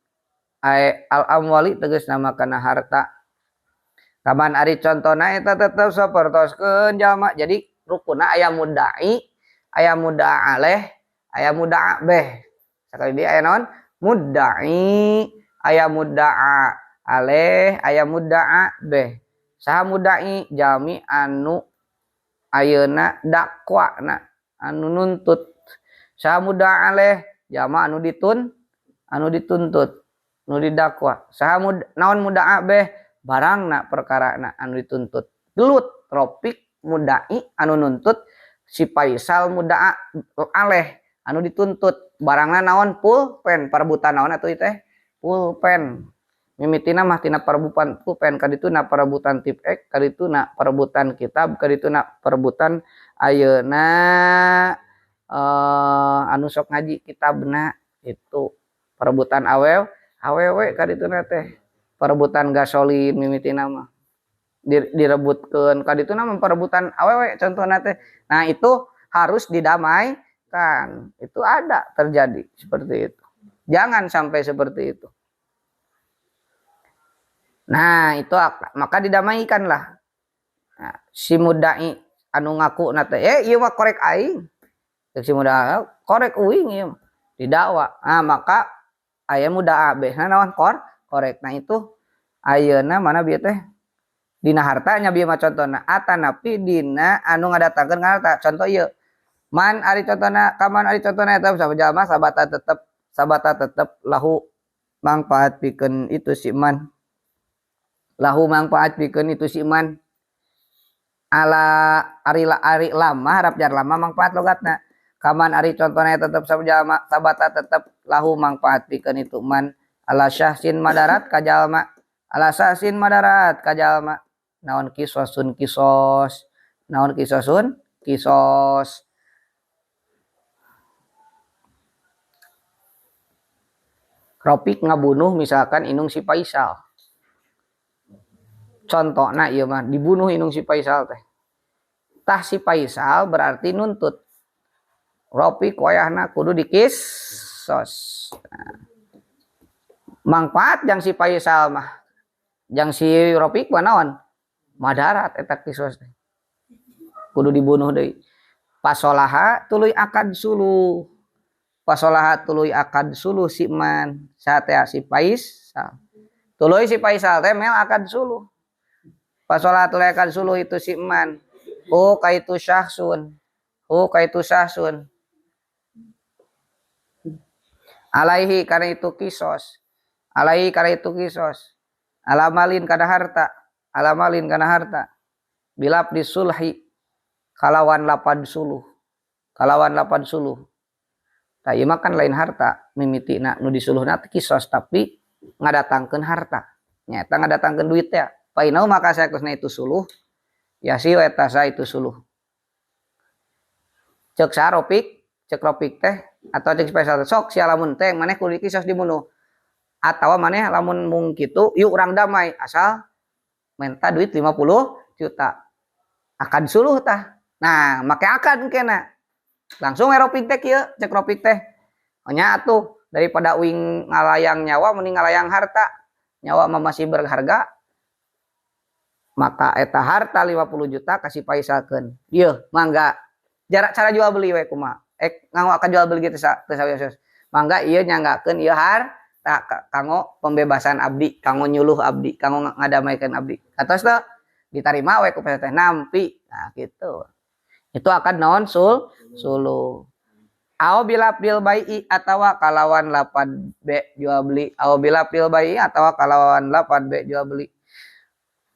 ay al amwali tegasna mah kana harta. Kaman ari contona eta tetep sapertoskeun jalma. Jadi rukunna aya mudda'i, aya mudda'a alaih, aya mudda'a beh. Sakali deui aya naon? Mudda'i, aya mudda'a alaih, aya mudda'a beh. Saha mudda'i? Jalmi anu ayeuna dakwana, anu nuntut. Saha mudda'a alaih? Jalma anu anu dituntut, anu didakwa. Saha naon mudda'a beh? Barangna perkarana anu dituntut. Gelut tropik mudda'i anu nuntut, si Faisal mudda'a alaih anu dituntut. Barangna naon? Pulpen. Perebutan naon atuh ieu teh? Pulpen. Mimitina mah tina perebutan pulpen, kadituna perebutan tip X, kadituna perebutan kitab, kadituna perebutan ayeuna anu sok ngaji kitabna itu perebutan awewe kadituna teh. Perebutan gasolin mimitina mah direbutkeun kadituna mah perebutan awewe contohna teh. Nah itu harus didamaikan. Itu ada terjadi seperti itu. Jangan sampai seperti itu. Nah itu maka didamaikanlah. Nah, si mudai anu ngaku na teh, ieu mah korek aing. Si mudai korek uing ieu mah didakwa. Nah maka aya mudai beh naon korek. Nah itu ayeuna mana bieu teh dina hartanya bieu mah contona atanapi dina anu ngadatangkeun harta. Contoh ieu man ari contona kaman ari contona eta jalma sabata tetep lahu mangfaat pikeun itu si man. Lahu mangfaat pikeun itu si man ala ari lama harap jar lama mangfaat logatna. Kaman ari contona tetep jalma sabata tetep lahu mangfaat pikeun itu man ala syahsin madarat ka jalma, ala syahsin madarat ka jalma naon kisosun kisos, naon kisosun kisos. Ropik ngabunuh misalkan indung si Faisal. Contohna ieu mah dibunuh indung si Faisal teh. Tah si Faisal berarti nuntut. Ropik wayahna kudu dikisos. Nah. Mangfaat jang si Faisal mah. Jang si Ropik mah naon? Madarat eta kisos teh. Kudu dibunuh deui. Pasolaha tuluy akad suluh. Pasolaha tuluy akad suluh si man. Saha teh si Faisal. Tuluy si Faisal teh mel akad suluh. Pasolaha tuluy akad suluh itu si man. Oh kaitu syahsun. Oh kaitu syahsun. Alaihi karena itu kisos. Alaihi karena itu kisos. Alamalin kana harta. Alamalin kana harta. Bilap disulhi kalawan lapan suluh. Kalawan lapan suluh. Tah ieu mah kan lain harta mimitina nu disuluhna teh kisos tapi ngadatangkeun harta. Nyaeta ngadatangkeun duit teh. Painau maka sakusna itu suluh. Ya si eta sa itu suluh. Cek saropik, cek ropik teh Atau cek Faisal sok sia lamun teh maneh kudu kisos dibunuh. Atawa maneh lamun mung kitu yuk urang damai asal minta duit 50 juta. Akad suluh tah. Nah, make akad kena. Langsung we Ropik teh kieu, cek Ropik teh. Nya atuh daripada uing ngalayang nyawa mending ngalayang harta. Nyawa mah masih berharga. Maka eta harta 50 juta kasih Faisalkeun. Ieu mangga. Jarak cara jual beli we kumaha? Nganggo akad jual beli gitu teu sawios. Mangga ieu nyanggakeun ieu harta kanggo pembebasan abdi, kanggo nyuluh abdi, kanggo ngadamaikeun abdi. Atos teu ditarima we ku Faisal teh nampi. Nah gitu. Itu akad naon suluh. Aw bilafdzil bai'i atawa kalawan lapad be jual beli. Aw bilafdzil bai'i atawa kalawan lapad be jual beli.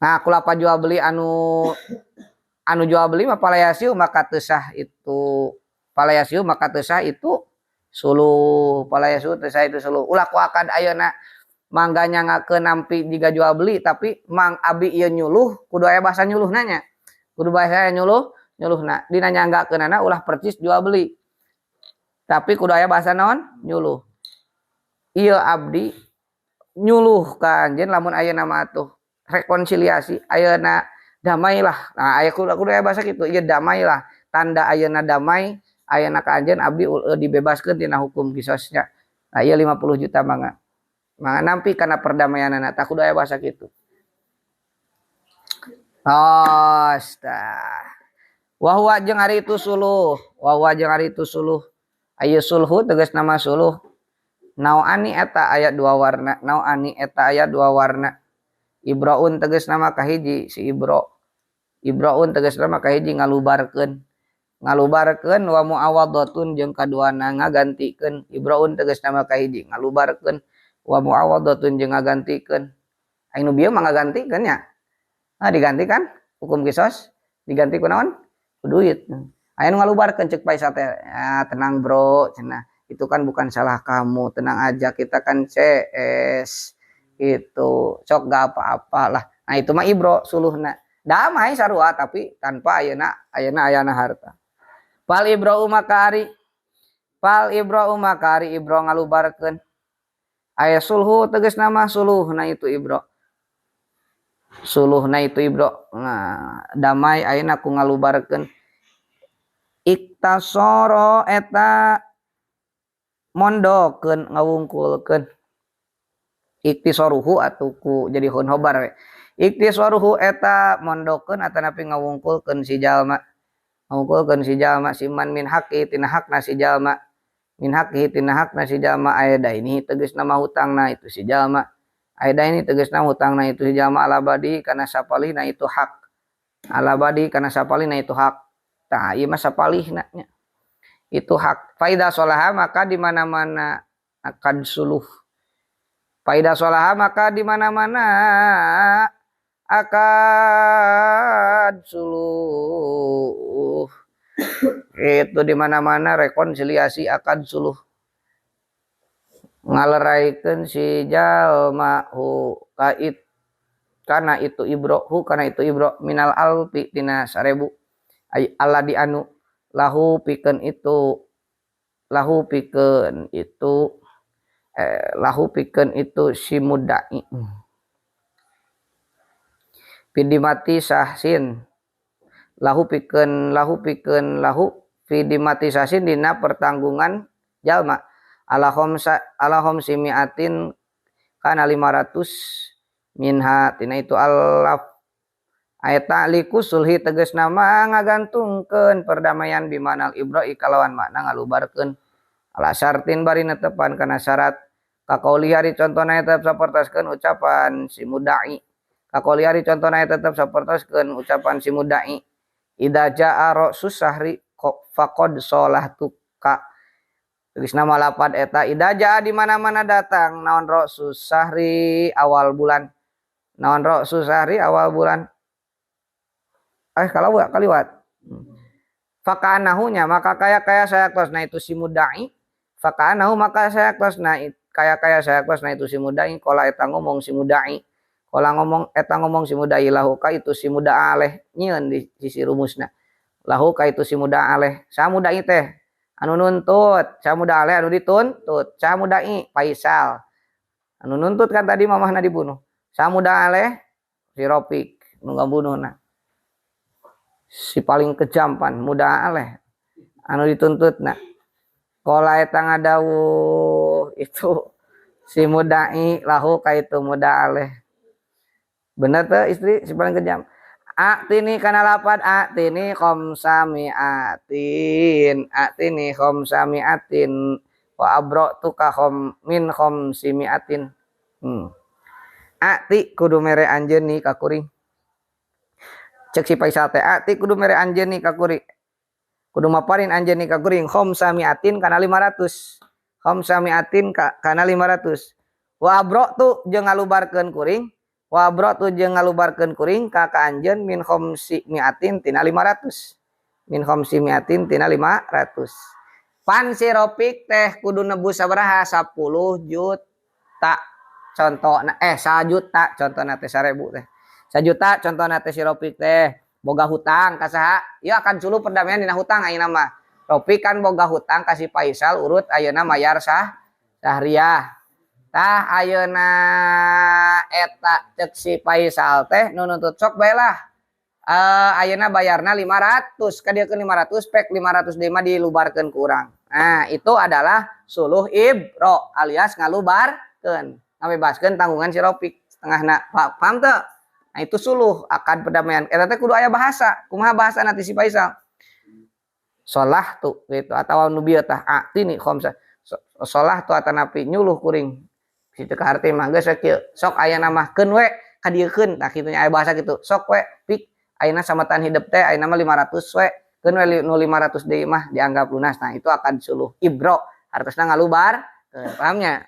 Nah, ku lapad jual beli anu anu jual beli mah palayasiu maka teu sah itu, palayasiu maka teu sah itu suluh, palayasiu teu sah itu suluh. Ulah ku akad ayeuna mangga nyanggakeun nampi jiga jual beli tapi mang abi ieu nyuluh kudu aya bahasa nyuluhna nya. Kudu bahasa nyuluh, nyuluhna. Dina nyanggakeunana ulah percis jual beli. Tapi kudu aya bahasa naon? Nyuluh. Ieu abdi nyuluh ka anjeun lamun ayeuna mah atuh rekonsiliasi ayeuna damailah. Nah, aya kudu aya bahasa kitu, ieu damailah. Tanda ayeuna damai, ayeuna ka anjeun abdi dibebaskeun tina hukum kisosnya. Nah, ieu 50 juta mangga. Mangga nampi kana perdamaianana tah kudu aya bahasa kitu. Tos tah. Wa huwa jeung ari itu suluh, wa huwa jeung ari itu suluh. Ayeuna sulhu tegas nama suluh. Nauani eta aya dua warna, nauani eta aya dua warna. Ibroun tegas nama kahiji si Ibro. Ibroun tegas nama kahiji ngalubarkeun. Ngalubarkeun wa muawadhatun jeung kaduana ngagantikeun. Ibroun tegas nama kahiji ngalubarkeun wa muawadhatun jeung ngagantikeun. Aya nu bieu mah ngagantikeun nya. Nah, diganti kan hukum kisos diganti ku naon? Ku duit. Aya nu ngalubarkeun cek Faisal teh, ah, tenang bro cenah. Itu kan bukan salah kamu, tenang aja kita kan CS gitu. Sok gak apa-apa lah. Nah, itu mah ibro suluhna. Damai sarua tapi tanpa ayeuna ayeuna ayana harta. Fal ibro maka ari fal ibro maka ari ibro ngalubarkeun. Aya sulhu tegas nama suluhna itu ibro. Suluhna itu ibro. Nah, damai ayeuna ku ngalubarkeun. Iktasoro eta mondokeun ngawungkulkeun. Iktisoruhu atuh ku jadi hun hobar we. Iktisoruhu eta mondokeun atanapi ngawungkulkeun si jalma. Ngawungkulkeun si jalma si man min haqi tina hakna si jalma. Min haqi tina hakna si jalma aya daini tegasna mah hutangna itu si jalma. Aya daini tegasna hutangna itu si jalma ala badi kana sapalihna itu hak. Ala badi kana sapalihna itu hak. Tah ieu mah sapalihna nya. Itu hak. Faida sholaha maka di mana-mana akad suluh. Faida sholaha maka di mana-mana akad suluh. Itu di mana-mana rekonsiliasi akad suluh. Ngaleraikeun si jalma hu kait kana itu ibro hu kana itu ibro minal alfi tina 1000 ay alla di anu lahu pikeun itu lahu pikeun itu lahu pikeun itu si mudai pidimati sahsin lahu pikeun lahu pidimati sahsin dina pertanggungan jalma ala khamsa ala khamsi mi'atin kana 500 minha tina itu alaf ayat ta'liku sulhi tegas nama ngagantungkeun perdamaian bimanal ibra'i kalawan makna ngalubarkeun ala syartin bari netepan kana syarat kaqauli hari contona tetep sapertoskeun ucapan si mudai kaqauli hari contona tetep sapertoskeun ucapan si mudai idza jaa ra'sus sahri faqad salahtuka tegas nama lapad eta idza jaa di mana-mana datang naon ra'sus sahri awal bulan naon ra'sus sahri awal bulan kalau kaliwat fakanahunya maka kaya-kaya saya nah itu si mudai fakanahu maka saya nah kaya-kaya saya nah itu si mudai kola eta ngomong si mudai kola ngomong eta ngomong si mudai lahu ka itu si muda aleh nyieun di sisi rumusna lahu ka itu si muda aleh sa mudai teh Anu nuntut, saha mudda'a alaih anu dituntut, saha mudda'i Faisal. Anu nuntut kan tadi mamahna dibunuh. Saha mudda'a alaih si Ropik nu ngabunuhna. Si paling kejam pan mudda'a alaih anu dituntutna. Qala eta ngadawuh itu si mudda'i lahu ka itu mudda'a alaih. Bener teu istri si paling kejam? A'tini kana lapad a'tini khamsami'atin a'tini khamsami'atin wa abra'tuka min khamsimi'atin. A'ti kudu mere anjeun ni ka kuring. Cek si Faisal teh a'ti kudu mere anjeun ni ka kuring. Kudu maparin anjeun ni ka kuring khamsami'atin kana 500. Khamsami'atin kana 500. Wa abra'tu jeung ngalubarkeun kuring. Wa abra'tu jeung ngalubarkeun kuring ka anjeun min khamsi mi'atin tina 500. Min khamsi mi'atin tina 500. Pan si Ropik teh kudu nebus sabaraha 10 juta. Contohna 1 juta contohna teh 1000 teh. 1 juta contohna teh si Ropik teh boga hutang ka saha? Ieu akan suluh perdamaian dina hutang ayeuna mah. Ropik kan boga hutang ka si Faisal urut ayeuna mayar sahriah. Tah ayeuna eta cek si Faisal teh nu nuntut sok bae lah. Ayeuna bayarna 500, ka dieu 500 pek 500 deui mah dilubarkeun ku urang. Nah, itu adalah suluh ibro alias ngalubarkeun, ngabebaskeun tanggungan si Ropik setengahna. Paham teu? Nah, itu suluh akad perdamaian. Eta teh kudu aya bahasa. Kumaha bahasa nanti si Faisal? Solah tuh gitu atawa nu bieu tah a'tini khamsa. Solah tuh atanapi nyuluh kuring. Situ ka harti mah geus kieu. Sok aya mah keun we kadieukeun tah kitu nya aya bahasa kitu. Sok we pik ayeuna samatan hidep teh ayeuna mah 500 we. Keun we nu 500 deui mah dianggap lunas. Nah, itu akan suluh ibro. Hartosna ngalubar. Pahamnya?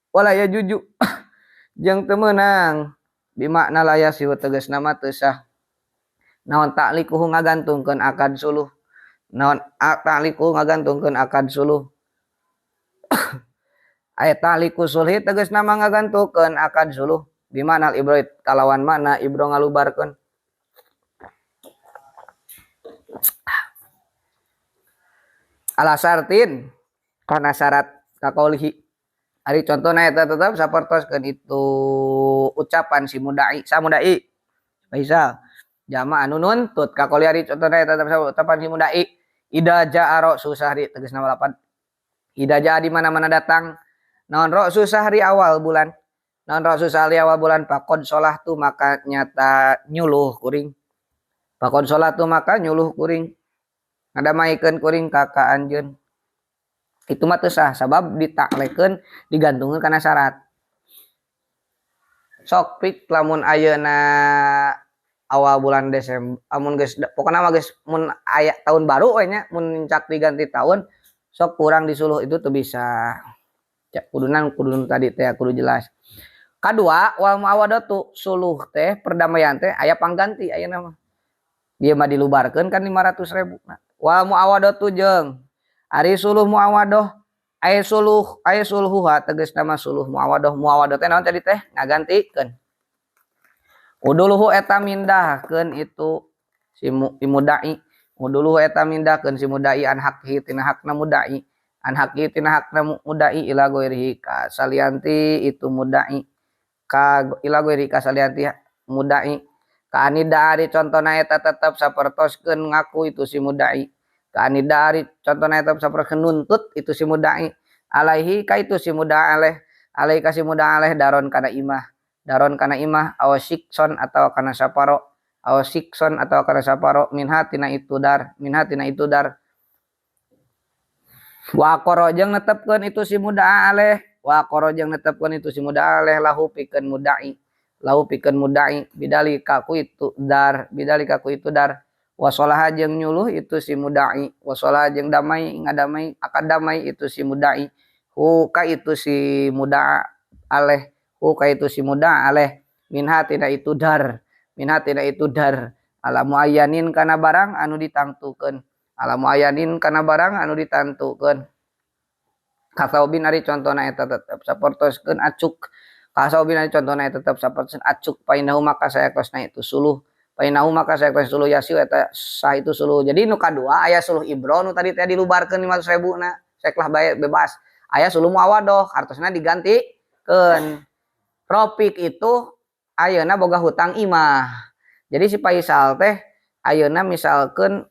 Wala ya juju jeung teu meunang bimakna la yasihu tegasna mah teu sah. Naon ta'liquhu ngagantungkeun akad suluh. Naon ta'liquhu ngagantungkeun akad suluh. Aya ta'liqu sulhi tegasna mah ngagantungkeun akad suluh bimakna ibro kalawan makna ibro ngalubarkeun. Ala syartin kana syarat kaqaulihi. Ari contohna eta tetep sapertoskeun itu ucapan si mudai, sa mudai Faisal jama anu nuntut kaqauli ari contohna eta tetep ucapan si mudai ida jaa ra'su sahri tegasna lapan ida jaa di mana-mana datang naon ra'su sahri awal bulan naon ra'su sahri awal bulan faqad sholahtu maka nyata nyuluh kuring faqad sholahtu maka nyuluh kuring ngadamaikeun kuring ka ka anjeun. Itu mah teu sah sabab ditaklekeun digantungkeun kana syarat. Sok pik lamun ayeuna awal bulan Desember amun geus pokona mah geus mun aya tahun baru we nya mun nincak diganti tahun sok kurang disuluh itu teu bisa. Ya kudunan kudu tadi teh kudu jelas. Kadua wal muawadatu suluh teh perdamaian teh aya pangganti ayeuna mah. Dia mah dilubarkeun kan 500.000. Nah, wal muawadatu jeung ari suluh muawadoh aya suluh aya suluhuha tegasna mah suluh muawadoh muawadoh teh naon tadi teh ngagantikeun. Uduluhu eta mindahkeun itu si mudai uduluhu eta mindahkeun si mudai an haqi tina hakna mudai an haqi tina hakna mudai ila ghairihi ka salianti itu mudai ka ila ghairihi ka salianti mudai ka anida ari contona eta tetep sapertoskeun ngaku itu si mudai ka anida ari contona eta sapertoskeun nuntut itu si mudai alaihi ka itu si mudai aleh alaihi ka si mudai aleh daron kana imah daron kana imah aw sikson atau kana saparo aw sikson atau kana saparo minha tina itu dar minha tina itu dar wa qara jeung netepkeun itu si mudai aleh wa qara jeung netepkeun itu si mudai aleh lahu pikeun mudai lahu pikeun mudai bidalika ku itu dar bidalika ku itu dar wasolaha jeung nyuluh itu si mudai wasolaha jeung damai ngadamai akad damai itu si mudai hu ka itu si muda aleh hu ka itu si muda aleh minha tina itu dar minha tina itu dar ala muayyanin kana barang anu ditangtukeun ala muayyanin kana barang anu ditantukeun kasaubin ari contona eta tetep sapertoskeun acuk kasaubin ari contona eta tetep sapertoskeun acuk painahu maka sayaktosna itu suluh Painahu maka saya suluh yasiu eta sah itu suluh. Jadi nu kadua aya suluh ibro nu tadi teh dilubarkeun 500.000 na seklah bae bebas. Aya suluh muawadoh hartosna digantikeun. Ropik itu ayeuna boga hutang imah. Jadi si Faisal teh ayeuna misalkeun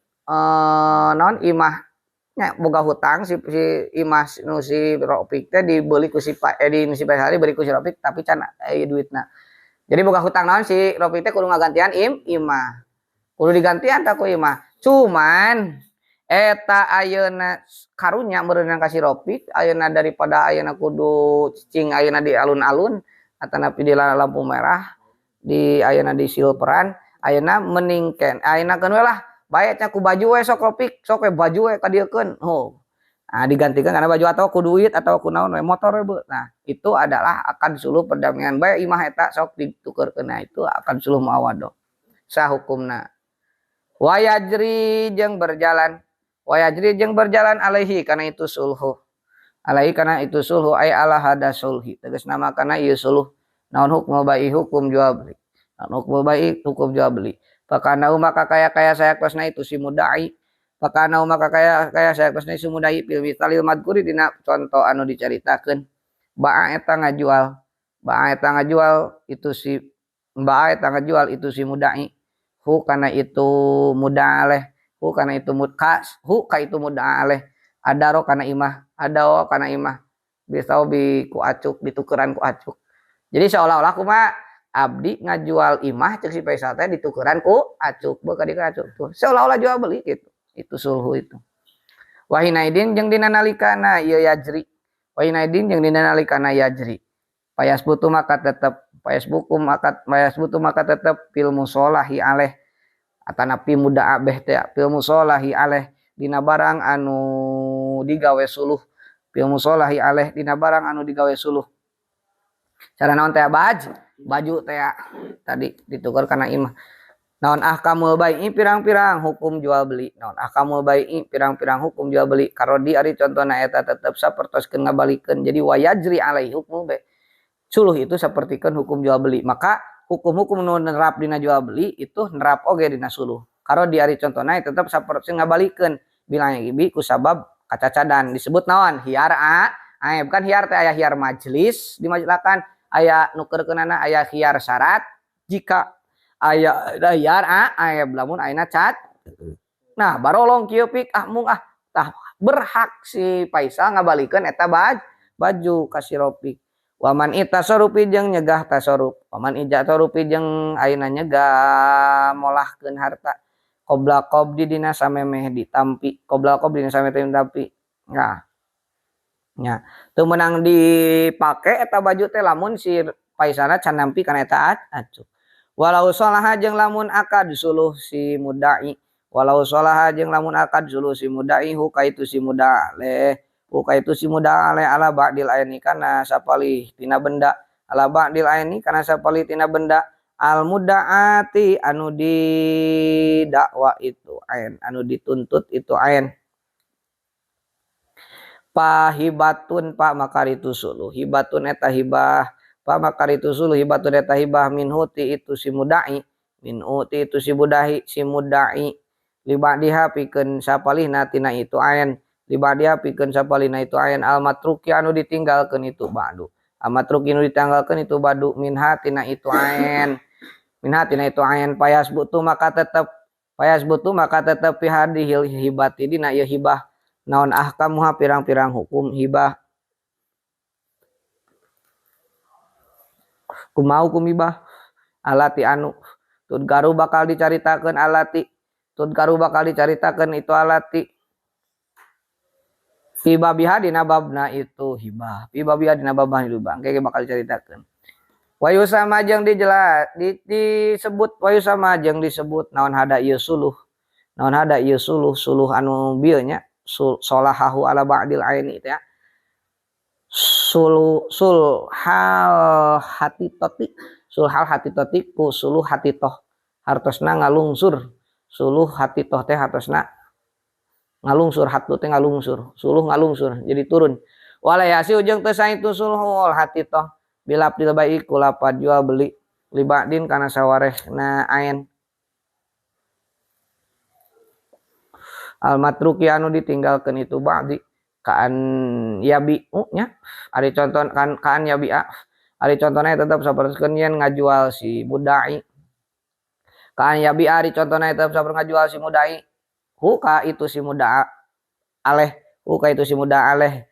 naon imah nya boga hutang si imah nu si Ropik teh dibeli ku si di si Faisal dibeli ku si Ropik tapi can duitna. Jadi boga hutang naon si Ropik teh kudu ngagantian imah. Kudu digantian tak ku imah. Cuman eta ayeuna karunya meureunna ka si Ropik ayeuna daripada ayeuna kudu cicing ayeuna di alun-alun atanapi di lampu merah di ayeuna di silperan ayeuna meningken ayeuna keun we lah bae nya ku baju we sok Ropik sok we baju we kadieukeun. Oh. Nah, digantikan karena baju atau ku duit atau ku naon we motor we. Nah, itu adalah akad suluh perdamaian bae imah eta sok ditukerkeun. Nah, itu akad suluh muawadoh. Sah hukumna. Wayajri jeung berjalan. Wayajri jeung berjalan alaihi kana itu sulhu. Alaihi kana itu sulhu ay ala hada sulhi. Tegasna mah kana ieu suluh. Naon hukmu bai hukum jual beli. Naon hukmu bai hukum jual beli. Pakana maka kaya-kaya sayaktosna itu si mudai. Pakana maka kaya kaya sayaktosna si mudai fil misalil madkuri dina contoh anu dicaritakeun. Ba'a eta ngajual. Ba'a eta ngajual itu si ba'a eta ngajual itu si mudai. Hu kana itu muda'aleh. Hu kana itu mudkas, hu ka itu muda'aleh. Adaro kana imah, adao kana imah. Bisa bi ku acuk ditukeran ku acuk. Jadi seolah-olah kumaha abdi ngajual imah cek si Faisal teh ditukeran ku acuk, beuh ka dieu acuk tuh. Seolah-olah jual beli gitu. Itu sulhu itu. Wahinaidin jeung dina nalikana ieu yajri. Wahinaidin jeung dina nalikana yajri. Payas butuh maka tetep, payas buku maka payas butuh maka tetep fil musolahi aleh. Atanapi muda abeh teh fil musolahi aleh dina barang anu digawe suluh. Fil musolahi aleh dina barang anu digawe suluh. Cara naon teh baju teh tadi ditukar kana imah. Naon ahkamul bai'i pirang-pirang hukum jual beli. Naon ahkamul bai'i pirang-pirang hukum jual beli. Karodi ari contona eta tetep sapertoskeun ngabalikeun. Jadi wayajri alaihi hukmu bai. Suluh itu sapertikeun hukum jual beli. Maka hukum-hukum nu nerap dina jual beli itu nerap oge dina suluh. Karodi ari contona tetep sapertoskeun ngabalikeun. Bilangnya gibi ku sabab kacacadan disebut naon? Hiar a. Aib kan hiar teh aya hiar majelis dimajelakan aya nukerkeunana aya hiar syarat jika aya hiar a aib lamun ayeuna cat. Nah, barolong kieu pik ah mung ah tah berhak si Faisal ngabalikeun eta baju ka si Ropik. Waman itasarufi jeung nyegah tasarruf. Waman ijatarufi jeung ayeuna nyegah molahkeun harta qobla qabdi dina samemeh ditampi. Qobla qabdi dina samemeh ditampi. Nah. Nya, teu meunang dipake eta baju teh lamun si Faisana can nampi kana eta acuk. Walau sholaha jeung lamun akad suluh si mudai. Walau sholaha jeung lamun akad suluh si mudai hu ka itu si muda'aleh. Hu ka itu si muda'aleh ala ba'dil aini kana sapalih tina benda. Ala ba'dil aini kana sapalih tina benda. Al muda'ati anu didakwa itu ain, anu dituntut itu ain. Pahibatun pak makaritu suluh hibatun eta hibah pak makaritu suluh hibatun eta hibah min huti itu si mudai min huti itu si budahi si mudai libadiha pikeun sapalihna tina itu ain libadiha pikeun sapalihna itu ain al matruki anu ditinggalkeun itu badu al matruki anu ditinggalkeun itu badu minha tina itu ain minha tina itu ain payas butuh maka tetep payas butuh maka tetep pihadihil hibati dina ieu hibah naon ahkamuha pirang-pirang hukum hibah kumaha hukum hibah alati anu tudgaru bakal dicaritakeun alati tudgaru bakal dicaritakeun itu alati fi babiha dina babna itu hibah fi babiha dina babna itu hibah engke bakal dicaritakeun wayu sama jeung dijelas disebut wayu sama jeung disebut naon hada ieu suluh naon hada ieu suluh suluh anu bieu nya solahahu ala ba'dil aini itu ya sulu sulhal hati toti sulhal hati toti ku suluh hati toh hartosna ngalungsur suluh hati toh teh hartosna ngalungsur hatu teh ngalungsur suluh ngalungsur jadi turun walayasi ujung teh sae itu sulhul hati toh bilap dilbai ku lapad jual beli libadin kana sawarehna ain. Al matruki anu ditinggalkeun itu ba'di kaan yabi nya ari contoh kan kaan yabi'a ari contohna tetep sapertoskeun yen ngajual si mudai kaan yabi'a ari contohna tetep sapertos ngajual si mudai hu ka itu si muda aleh hu ka itu si muda aleh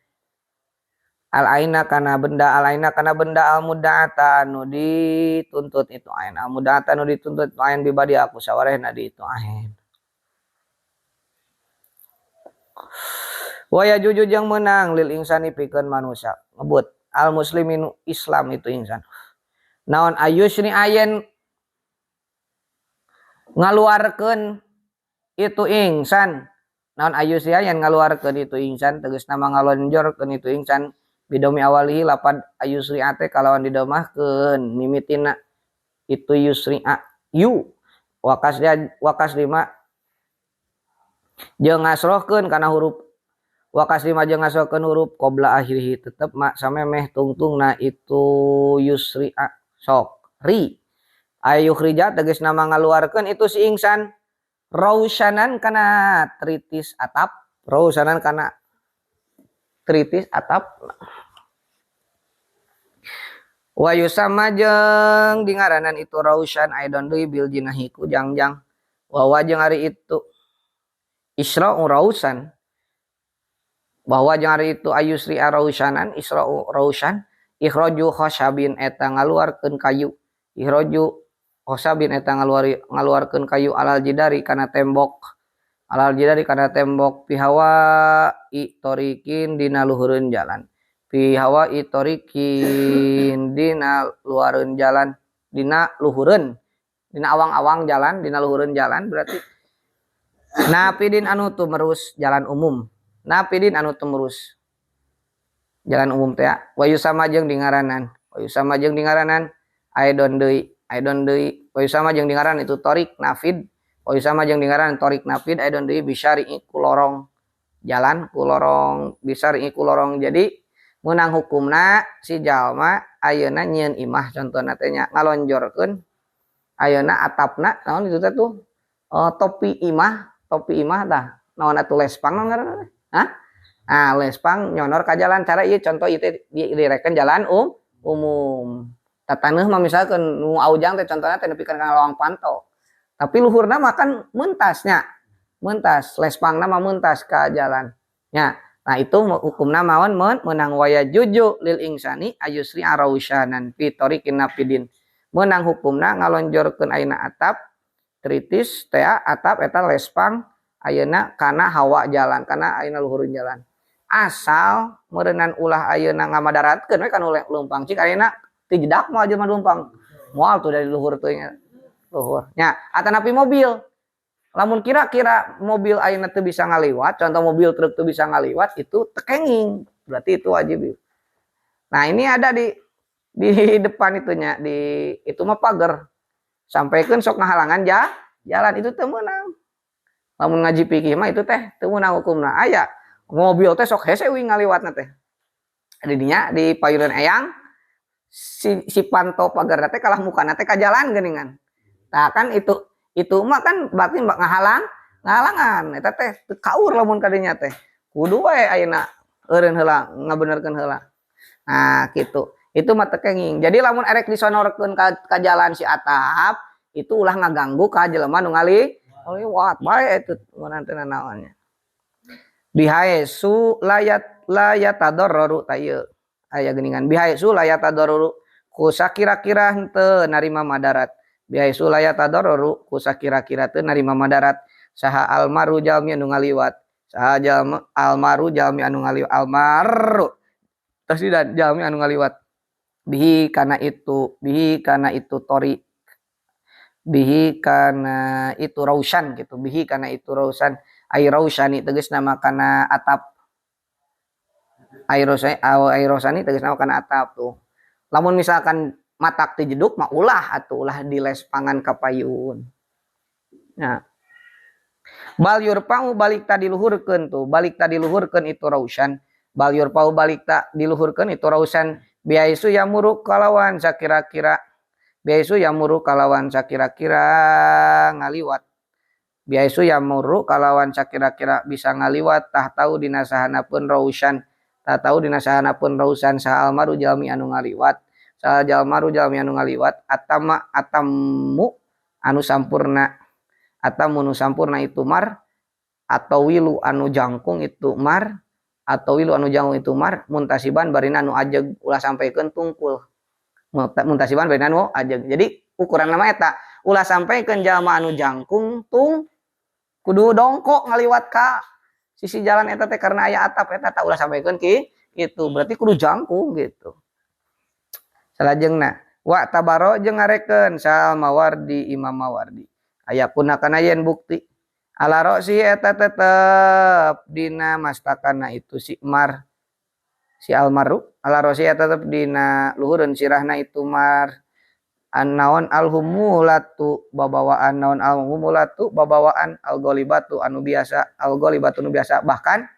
al aina kana benda al aina kana benda al muda'ata anu dituntut itu ain al muda'ata anu dituntut itu ain bibadi aku sawarehna di itu ain. Wa yajuju jeung meunang lil insani pikeun manusia ngebut al muslimin Islam itu insan naon ayusni ayen ngaluarkeun itu insan naon ayusni ayen ngaluarkeun itu insan tegasna ngalonjorkeun itu insan bidomi awalihi lapad ayusri'a teh kalawan didomahkeun mimitina itu yusri'a yu wakas wakas lima jeung ngasrohkeun kana huruf wakas lima jeung ngasrohkeun huruf qabla akhirihi tetep mak samemeh tungtungna itu yusri'a sok ri ayukhrija tegasna ngaluarkeun itu si insan rausyanan kana tritis atap rausyanan kana tritis atap wa yusama jeung dingaranan itu rausyan aidon deui bil jinahi ku jangjang wa jeung ari itu isra'u rausan bahwa jeung ari itu ayusri rausyanan isra'u rausyan ikhraju khasabin eta ngaluarkeun kayu ikhraju khasabin eta ngaluarkeun kayu alal jidari kana tembok alal jidari kana tembok pihawa i torikin dina luhureun jalan pihawa i torikin dina luareun jalan dina luhureun dina awang-awang jalan dina luhureun jalan berarti napidin anu tumerus jalan umum napidin anu tumerus jalan umum teh wayu sama jeung dingaranan wayu sama jeung dingaranan aidon deui wayu sama jeung dingaranan itu torik nafid wayu sama jeung dingaranan torik nafid aidon deui bisyari ku lorong jalan ku lorong bisyari ku lorong. Jadi meunang hukumna si jalma ayeuna nyieun imah contohna teh nya ngalonjorkeun ayeuna atapna naon itu teh tuh topi imah tah naon atuh lespang naon ngaranna teh hah ah lespang nyonor ka jalan cara ieu contoh ieu teh direken jalan umum tataneuh mah misalkeun nu aujang teh contohna teh nepikeun ka lawang panto tapi luhurna mah kan mentasnya mentas lespangna mah mentas ka jalan nya. Nah itu hukumna maon meunang waya juju lil insani ayusri arausyanan fi tariqin nafidin meunang hukumna ngalonjorkeun ayeuna atap tritis teh atap eta lespang ayeuna kana hawa jalan kana ayeuna luhureun jalan asal meureunnan ulah ayeuna ngamadaratkeun we kana leumpang cik ayeuna ti jedak moal jelema leumpang moal tuh dari luhur teh nya luhur nya atanapi mobil lamun kira-kira mobil ayeuna teu bisa ngaliwat contoh mobil truk teu bisa ngaliwat itu tekenging berarti itu wajib. Nah ini ada di depan itunya di itu mah pagar sampaikeun sok ngahalangan jalan itu teu meunang lamun ngaji fikih mah itu teh teu meunang hukumna aya mobil teh sok hese we ngaliwatna teh di dinya di payuran eyang si panto pagarna teh kalah mukana teh ka jalan geuningan. Nah kan itu mah kan berarti ngahalangan eta teh teu kaur lamun kadinya teh kudu wae ayeuna eureun heula ngabenerkeun heula. Nah kitu itu mah teu kenging. Jadi lamun erek disonorkeun ka jalan si atap itu ulah ngaganggu ka jelema nu ngaliwat bae itu mun teu nanaonnya. Bihaesu layat layatadarru ta ieu aya geuningan bihaesu layatadarru ku sakira-kira henteu narima madarat bihaesu layatadarru ku sakira-kira teu narima madarat saha almaru jalmi anu ngaliwat saha jalma almaru jalmi anu ngaliwat almaru tasdidan jalmi anu ngaliwat bihi kana itu tori bihi kana itu rausyan gitu bihi kana itu rausyan ai rausyani tegasna mah kana atap ai rausyani tegasna mah kana atap tuh lamun misalkan matak ti jeduk mah ulah atuh ulah dilespangan ka payun. Nah bal yurfa'u balik ta diluhurkeun tuh balik ta diluhurkeun itu rausyan bal yurfa'u balik ta diluhurkeun itu rausyan biaisu yamuru kalawan sakira-kira biaisu yamuru kalawan sakira-kira ngaliwat Biaisu yamurru kalawan sakira-kira bisa ngaliwat tah tau dina sahanapeun rausan tah tau dina sahanapeun rausan saha almaru jalmi anu ngaliwat saha jalmaru jalmi anu ngaliwat atama atammu anu sampurna atamu nu sampurna itu mar atau wilu anu jangkung itu mar atau wilu anu jangkung itu mar muntasiban barina anu ajeg ulah sampaikeun tungkul muntasiban barina anu ajeg. Jadi ukuran nama eta ulah sampaikeun jalma anu jangkung tung kudu dongkok ngaliwat ka sisi jalan eta teh karena aya atap eta tak ulah sampaikeun ki itu berarti kudu jangkung gitu. Salajengna wa tabaro jeung ngarekeun sal Mawardi Imam Mawardi aya kuna kana yen bukti ala roksi eta tetep dina mastakana itu si mar si almaru ala roksi eta tetep dina luhureun sirahna itu mar an naon alhumulatu babawaan naon alhumulatu babawaan algolibatu anu biasa algolibatu anu biasa bahkan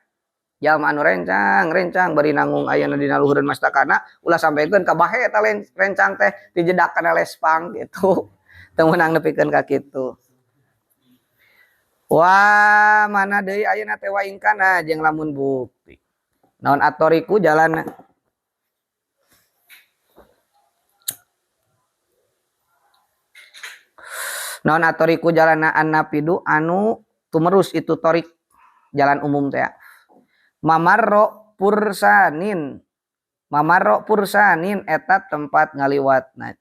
jalma anu rencang rencang bari nanggung ayana dina luhureun mastakana ulah sampaikeun ka bahe eta rencang teh dijedak kana lespang gitu teu meunang nepikeun ka kitu. Wah mana deui ayeuna teh wa ingkana jeung lamun bukti naon atoriku jalan naon atoriku jalana annapidu anu tumerus itu torik jalan umum teh mamarro pursanin eta tempat ngaliwatna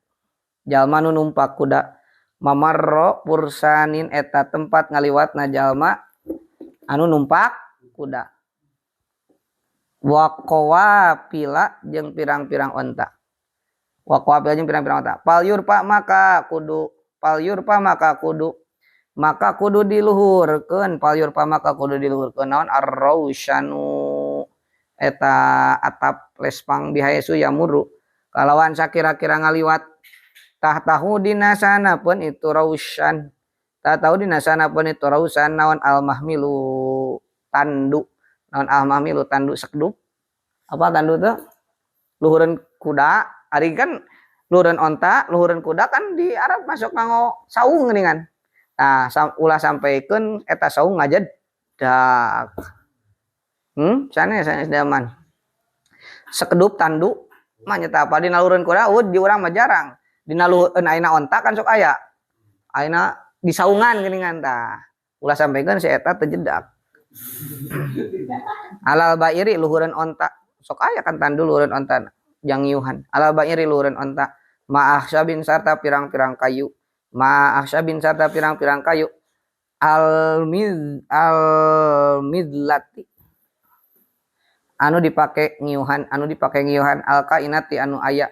jalma nu numpak kuda mamarro pursanin eta tempat ngaliwatna jalma anu numpak kuda waqawapila jeung pirang-pirang onta waqawapila jeung pirang-pirang onta palyur pak maka kudu palyur pak maka kudu diluhurkeun palyur pak maka kudu diluhurkeun naon arrausyanu eta atap lespang bihaesu yamuru kalawan sakira-kira ngaliwat tah tahu dina sana pun itu rausan tah tahu dina sana pun itu rausan naon almahmilu tandu naon almahmilu tandu sekedup apa tandu tuh luhureun kuda ari kan luhureun onta luhureun kuda kan di Arab masuk nganggo saung geuningan nah ulah sampaikeun eta saung ngajedak sanes sanes daman sekedup tandu mah nyata apa dina luhureun kuda eueuh di urang mah jarang dina luhureun ayeuna onta kan sok aya ayeuna di saungan geuningan tah ulah sampaikeun si eta teu jedak alal bairi luhureun onta sok aya kan tandu luhureun onta jangiuhan alal bairi luhureun onta ma'ahsyabin sarta pirang-pirang kayu ma'ahsyabin sarta pirang-pirang kayu almidlati anu dipake ngiuhan alkainati anu aya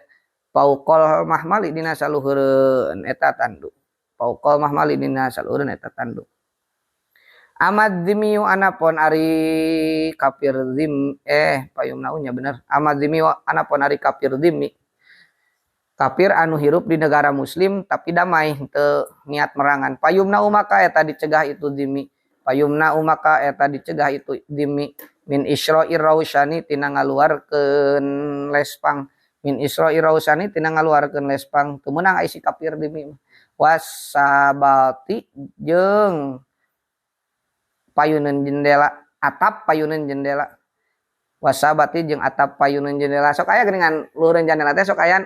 pauqol mahmali dina saluhureun eta tandu pauqol mahmali dina saluhureun eta tandu amad zimiyu anapon ari kafir zim payum naunya bener amad zimiyu anapon ari kafir zimmi kafir anu hirup di negara muslim tapi damai teu niat merangan payumna maka eta dicegah itu zimmi payumna maka eta dicegah itu zimmi min isra'ir rausyani tina ngaluarkeun lespang min isra'ir rausani tina ngaluarkeun lespang teu meunang ai si kafir zimmi wasabati jeung payuneun jendela atap payuneun jendela wasabati jeung atap payuneun jendela sok aya geuningan luhureun jendela teh sok aya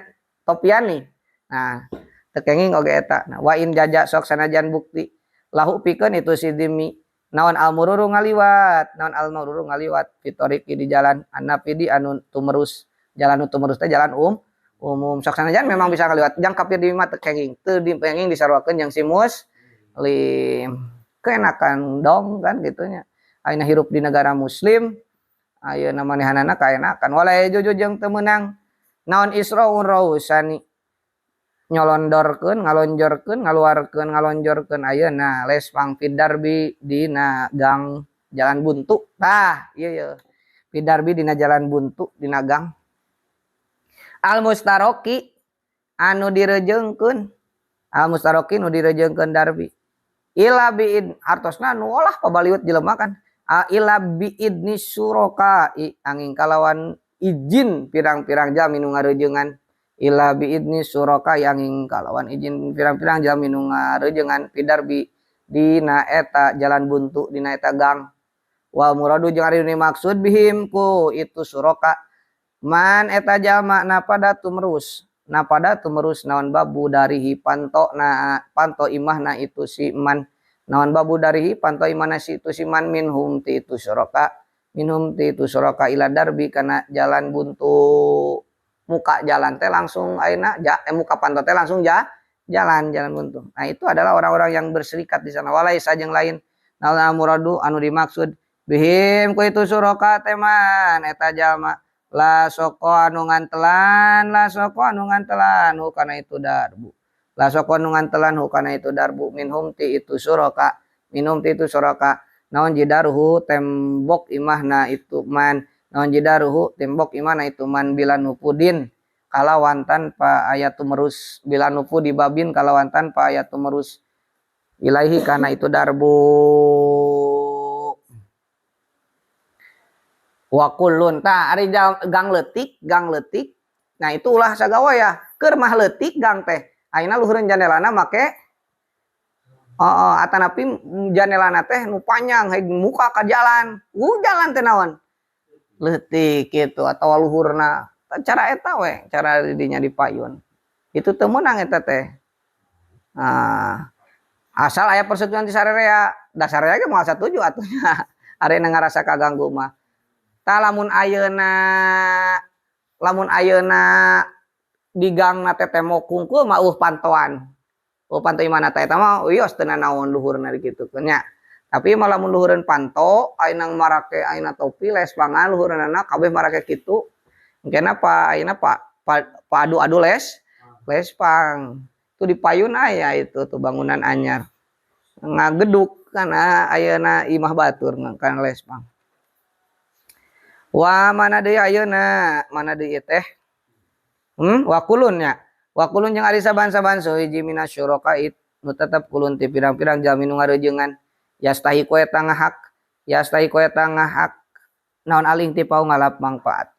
topian nih nah teu kenging oge eta nah wa in jaja sok sanajan bukti lahu pikeun itu si dimi naon almururu ngaliwat fitoriki di jalan annafidi anu tumerus jalan nu tumerus teh jalan umum sok sanajan memang bisa ngaliwat jang kafir dimi mah teu kenging teu dipenging disaruakeun jeung si muslim keenakan dong kan gitunya ayeuna hirup di negara muslim ayeuna manehanana kaenakan wala yajuju jeung teu meunang naon isra'un rausani nyolondorkeun ngalonjorkeun ngaluarkeun ngalonjorkeun ayeuna lespang fidarbi dina gang jalan buntu tah ieu ye fidarbi dina jalan buntu dina gang al mustaroki anu direjeungkeun al mustaroki nu direjeungkeun darbi ila biid hartosna nu olah pabaliut jelema kan ila biidni suraka angin kalawan izin pirang-pirang jalmi nu ngarejeungan ila biidni suraka angin kalawan izin pirang-pirang jalmi nu ngarejeungan pidarbi dina eta jalan buntu dina eta gang. Wal muradu jeung ari maksud bihim ku itu syuraka man eta jalma napada tumerus naon babu darihi panto na panto imahna itu si man naon babu darihi panto imahna si itu si man minhum ti itu syuraka ila darbi kana jalan buntu muka jalan teh langsung ayeuna muka panto teh langsung jalan buntu. Nah itu adalah orang-orang yang berserikat di sana walaisa jeung lain naon muradu anu dimaksud bihim ku itu syuraka teh man eta jalma la soko anu ngantelan hukana itu darbu la soko anu ngantelan hukana itu darbu minhum ti itu syuraka naon jidaruhu tembok imahna itu man naon jidaruhu tembok imahna itu man bila nupudin kalawan tanpa ayat tumerus bila nupudi babin kalawan tanpa ayat tumerus ilaihi kana itu darbu. Wa kullun tah ari gang leutik nah itu ulah sagawa ya keur mah leutik gang teh ayeuna luhureun jandelana make atanapi jandelana teh nu panjang hae muka ka jalan jalan teh naon leutik kitu atawa luhurna cara eta we cara didinya dipayun itu teu meunang eta teh. Nah asal aya persetujuan ti sarerea dasarnya ge moal satuju atuh nya ari ngarasa kaganggu mah. Tah lamun ayeuna di gangna teh tembok kungkul mah eueuh pantoan. Eueuh panto imahna teh eta mah wios teu nanaon luhurna dikitukeun nya. Tapi mah lamun luhureun panto ayeuna marake ayeuna topi lespangan luhureunana kabeh marake kitu. Engkena pa ayeuna pa adu-adu lespang. Itu dipayun aya itu tuh bangunan anyar. Ngageduk kana ayeuna imah batur kana lespang. Wa mana deui ayeuna mana deui teh wa kulun nya wa kulun jeung ari saban-saban hiji minasyuraka nu tetep kulun ti pirang-pirang jalmi nu ngareujeungan yastahiqu eta ngahak naon aling ti pau ngalap mangfaat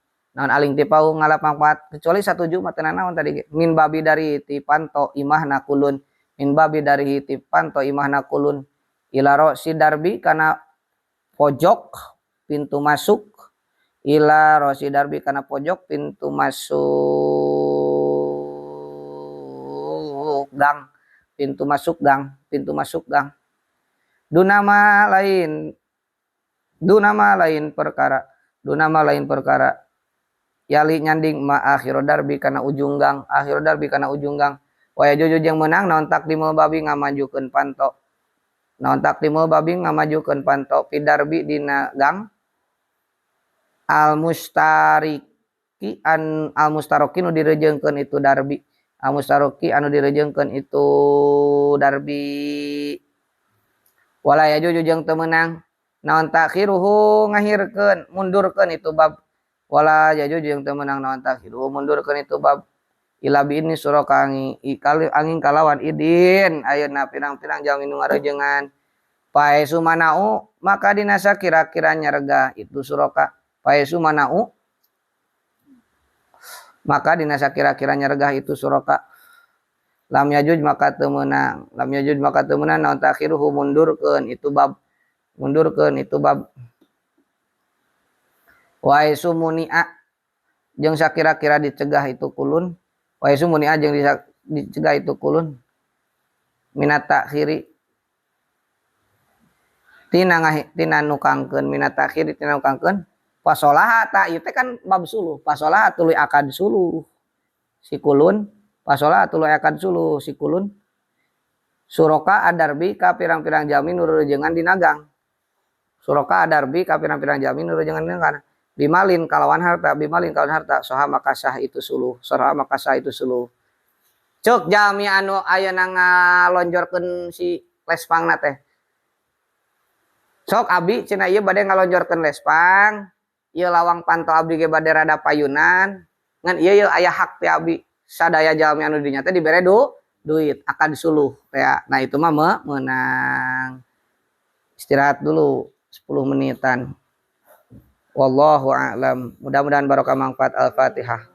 kecuali satuju mah teu nanaon tadi min babi dari ti panto imahna kulun min babi dari ti panto imahna kulun ila rosi darbi kana pojok pintu masuk ila rosi darbi kana pojok pintu masuk gang dunama lain perkara yali nyanding ma akhir darbi kana ujung gang waya jojo jeung meunang naon takdimul babi ngamajukeun panto fi darbi dina gang al mustariki an al mustaroki nu direjeungkeun itu darbi al mustaroki anu direjeungkeun itu darbi wala yajuju jeung teu meunang naon takhiruhu ngahirkeun mundurkeun itu bab wala yajuju jeung teu meunang naon takhiruhu mundurkeun itu bab ila bi ini suraka angin kalawan idin ayeuna pirang-pirang jalmi nu ngarejeungan pae sumanau maka dinasa kira-kira nyarega itu suraka pae sumanau maka dinasa kira-kira nyergah itu suraka lam yajuj maka teu meunang naon takhiruhu mundurkeun itu bab wa sumunia jeung sakira-kira dicegah itu kulun wa sumunia jeung dicegah itu kulun minat takhiri tina nukangkeun minat takhiri tina nukangkeun pasolaha ta ieu teh kan bab suluh pasolaha tuluy akad suluh si kulun pasolaha tuluy akad suluh si kulun suroka adarbi ka pirang-pirang jalmi nu rerejengan dina gang suroka adarbi ka pirang-pirang jalmi nu rerejengan dina gang bimalin kalawan harta soha maka sah itu suluh cuk jalmi anu ayeuna ngalonjorkeun si lespangna teh sok abi cenah ieu bade ngalonjorkeun lespang ieu lawang panto abdi ge bade rada payunan ngan ieu aya hak ti abdi sadaya jalmi anu dinya teh dibere duit akad suluh ya. Nah itu mah menang. Istirahat dulu 10 menitan. Wallahu a'lam. Mudah-mudahan barokah manfaat. Al-Fatihah.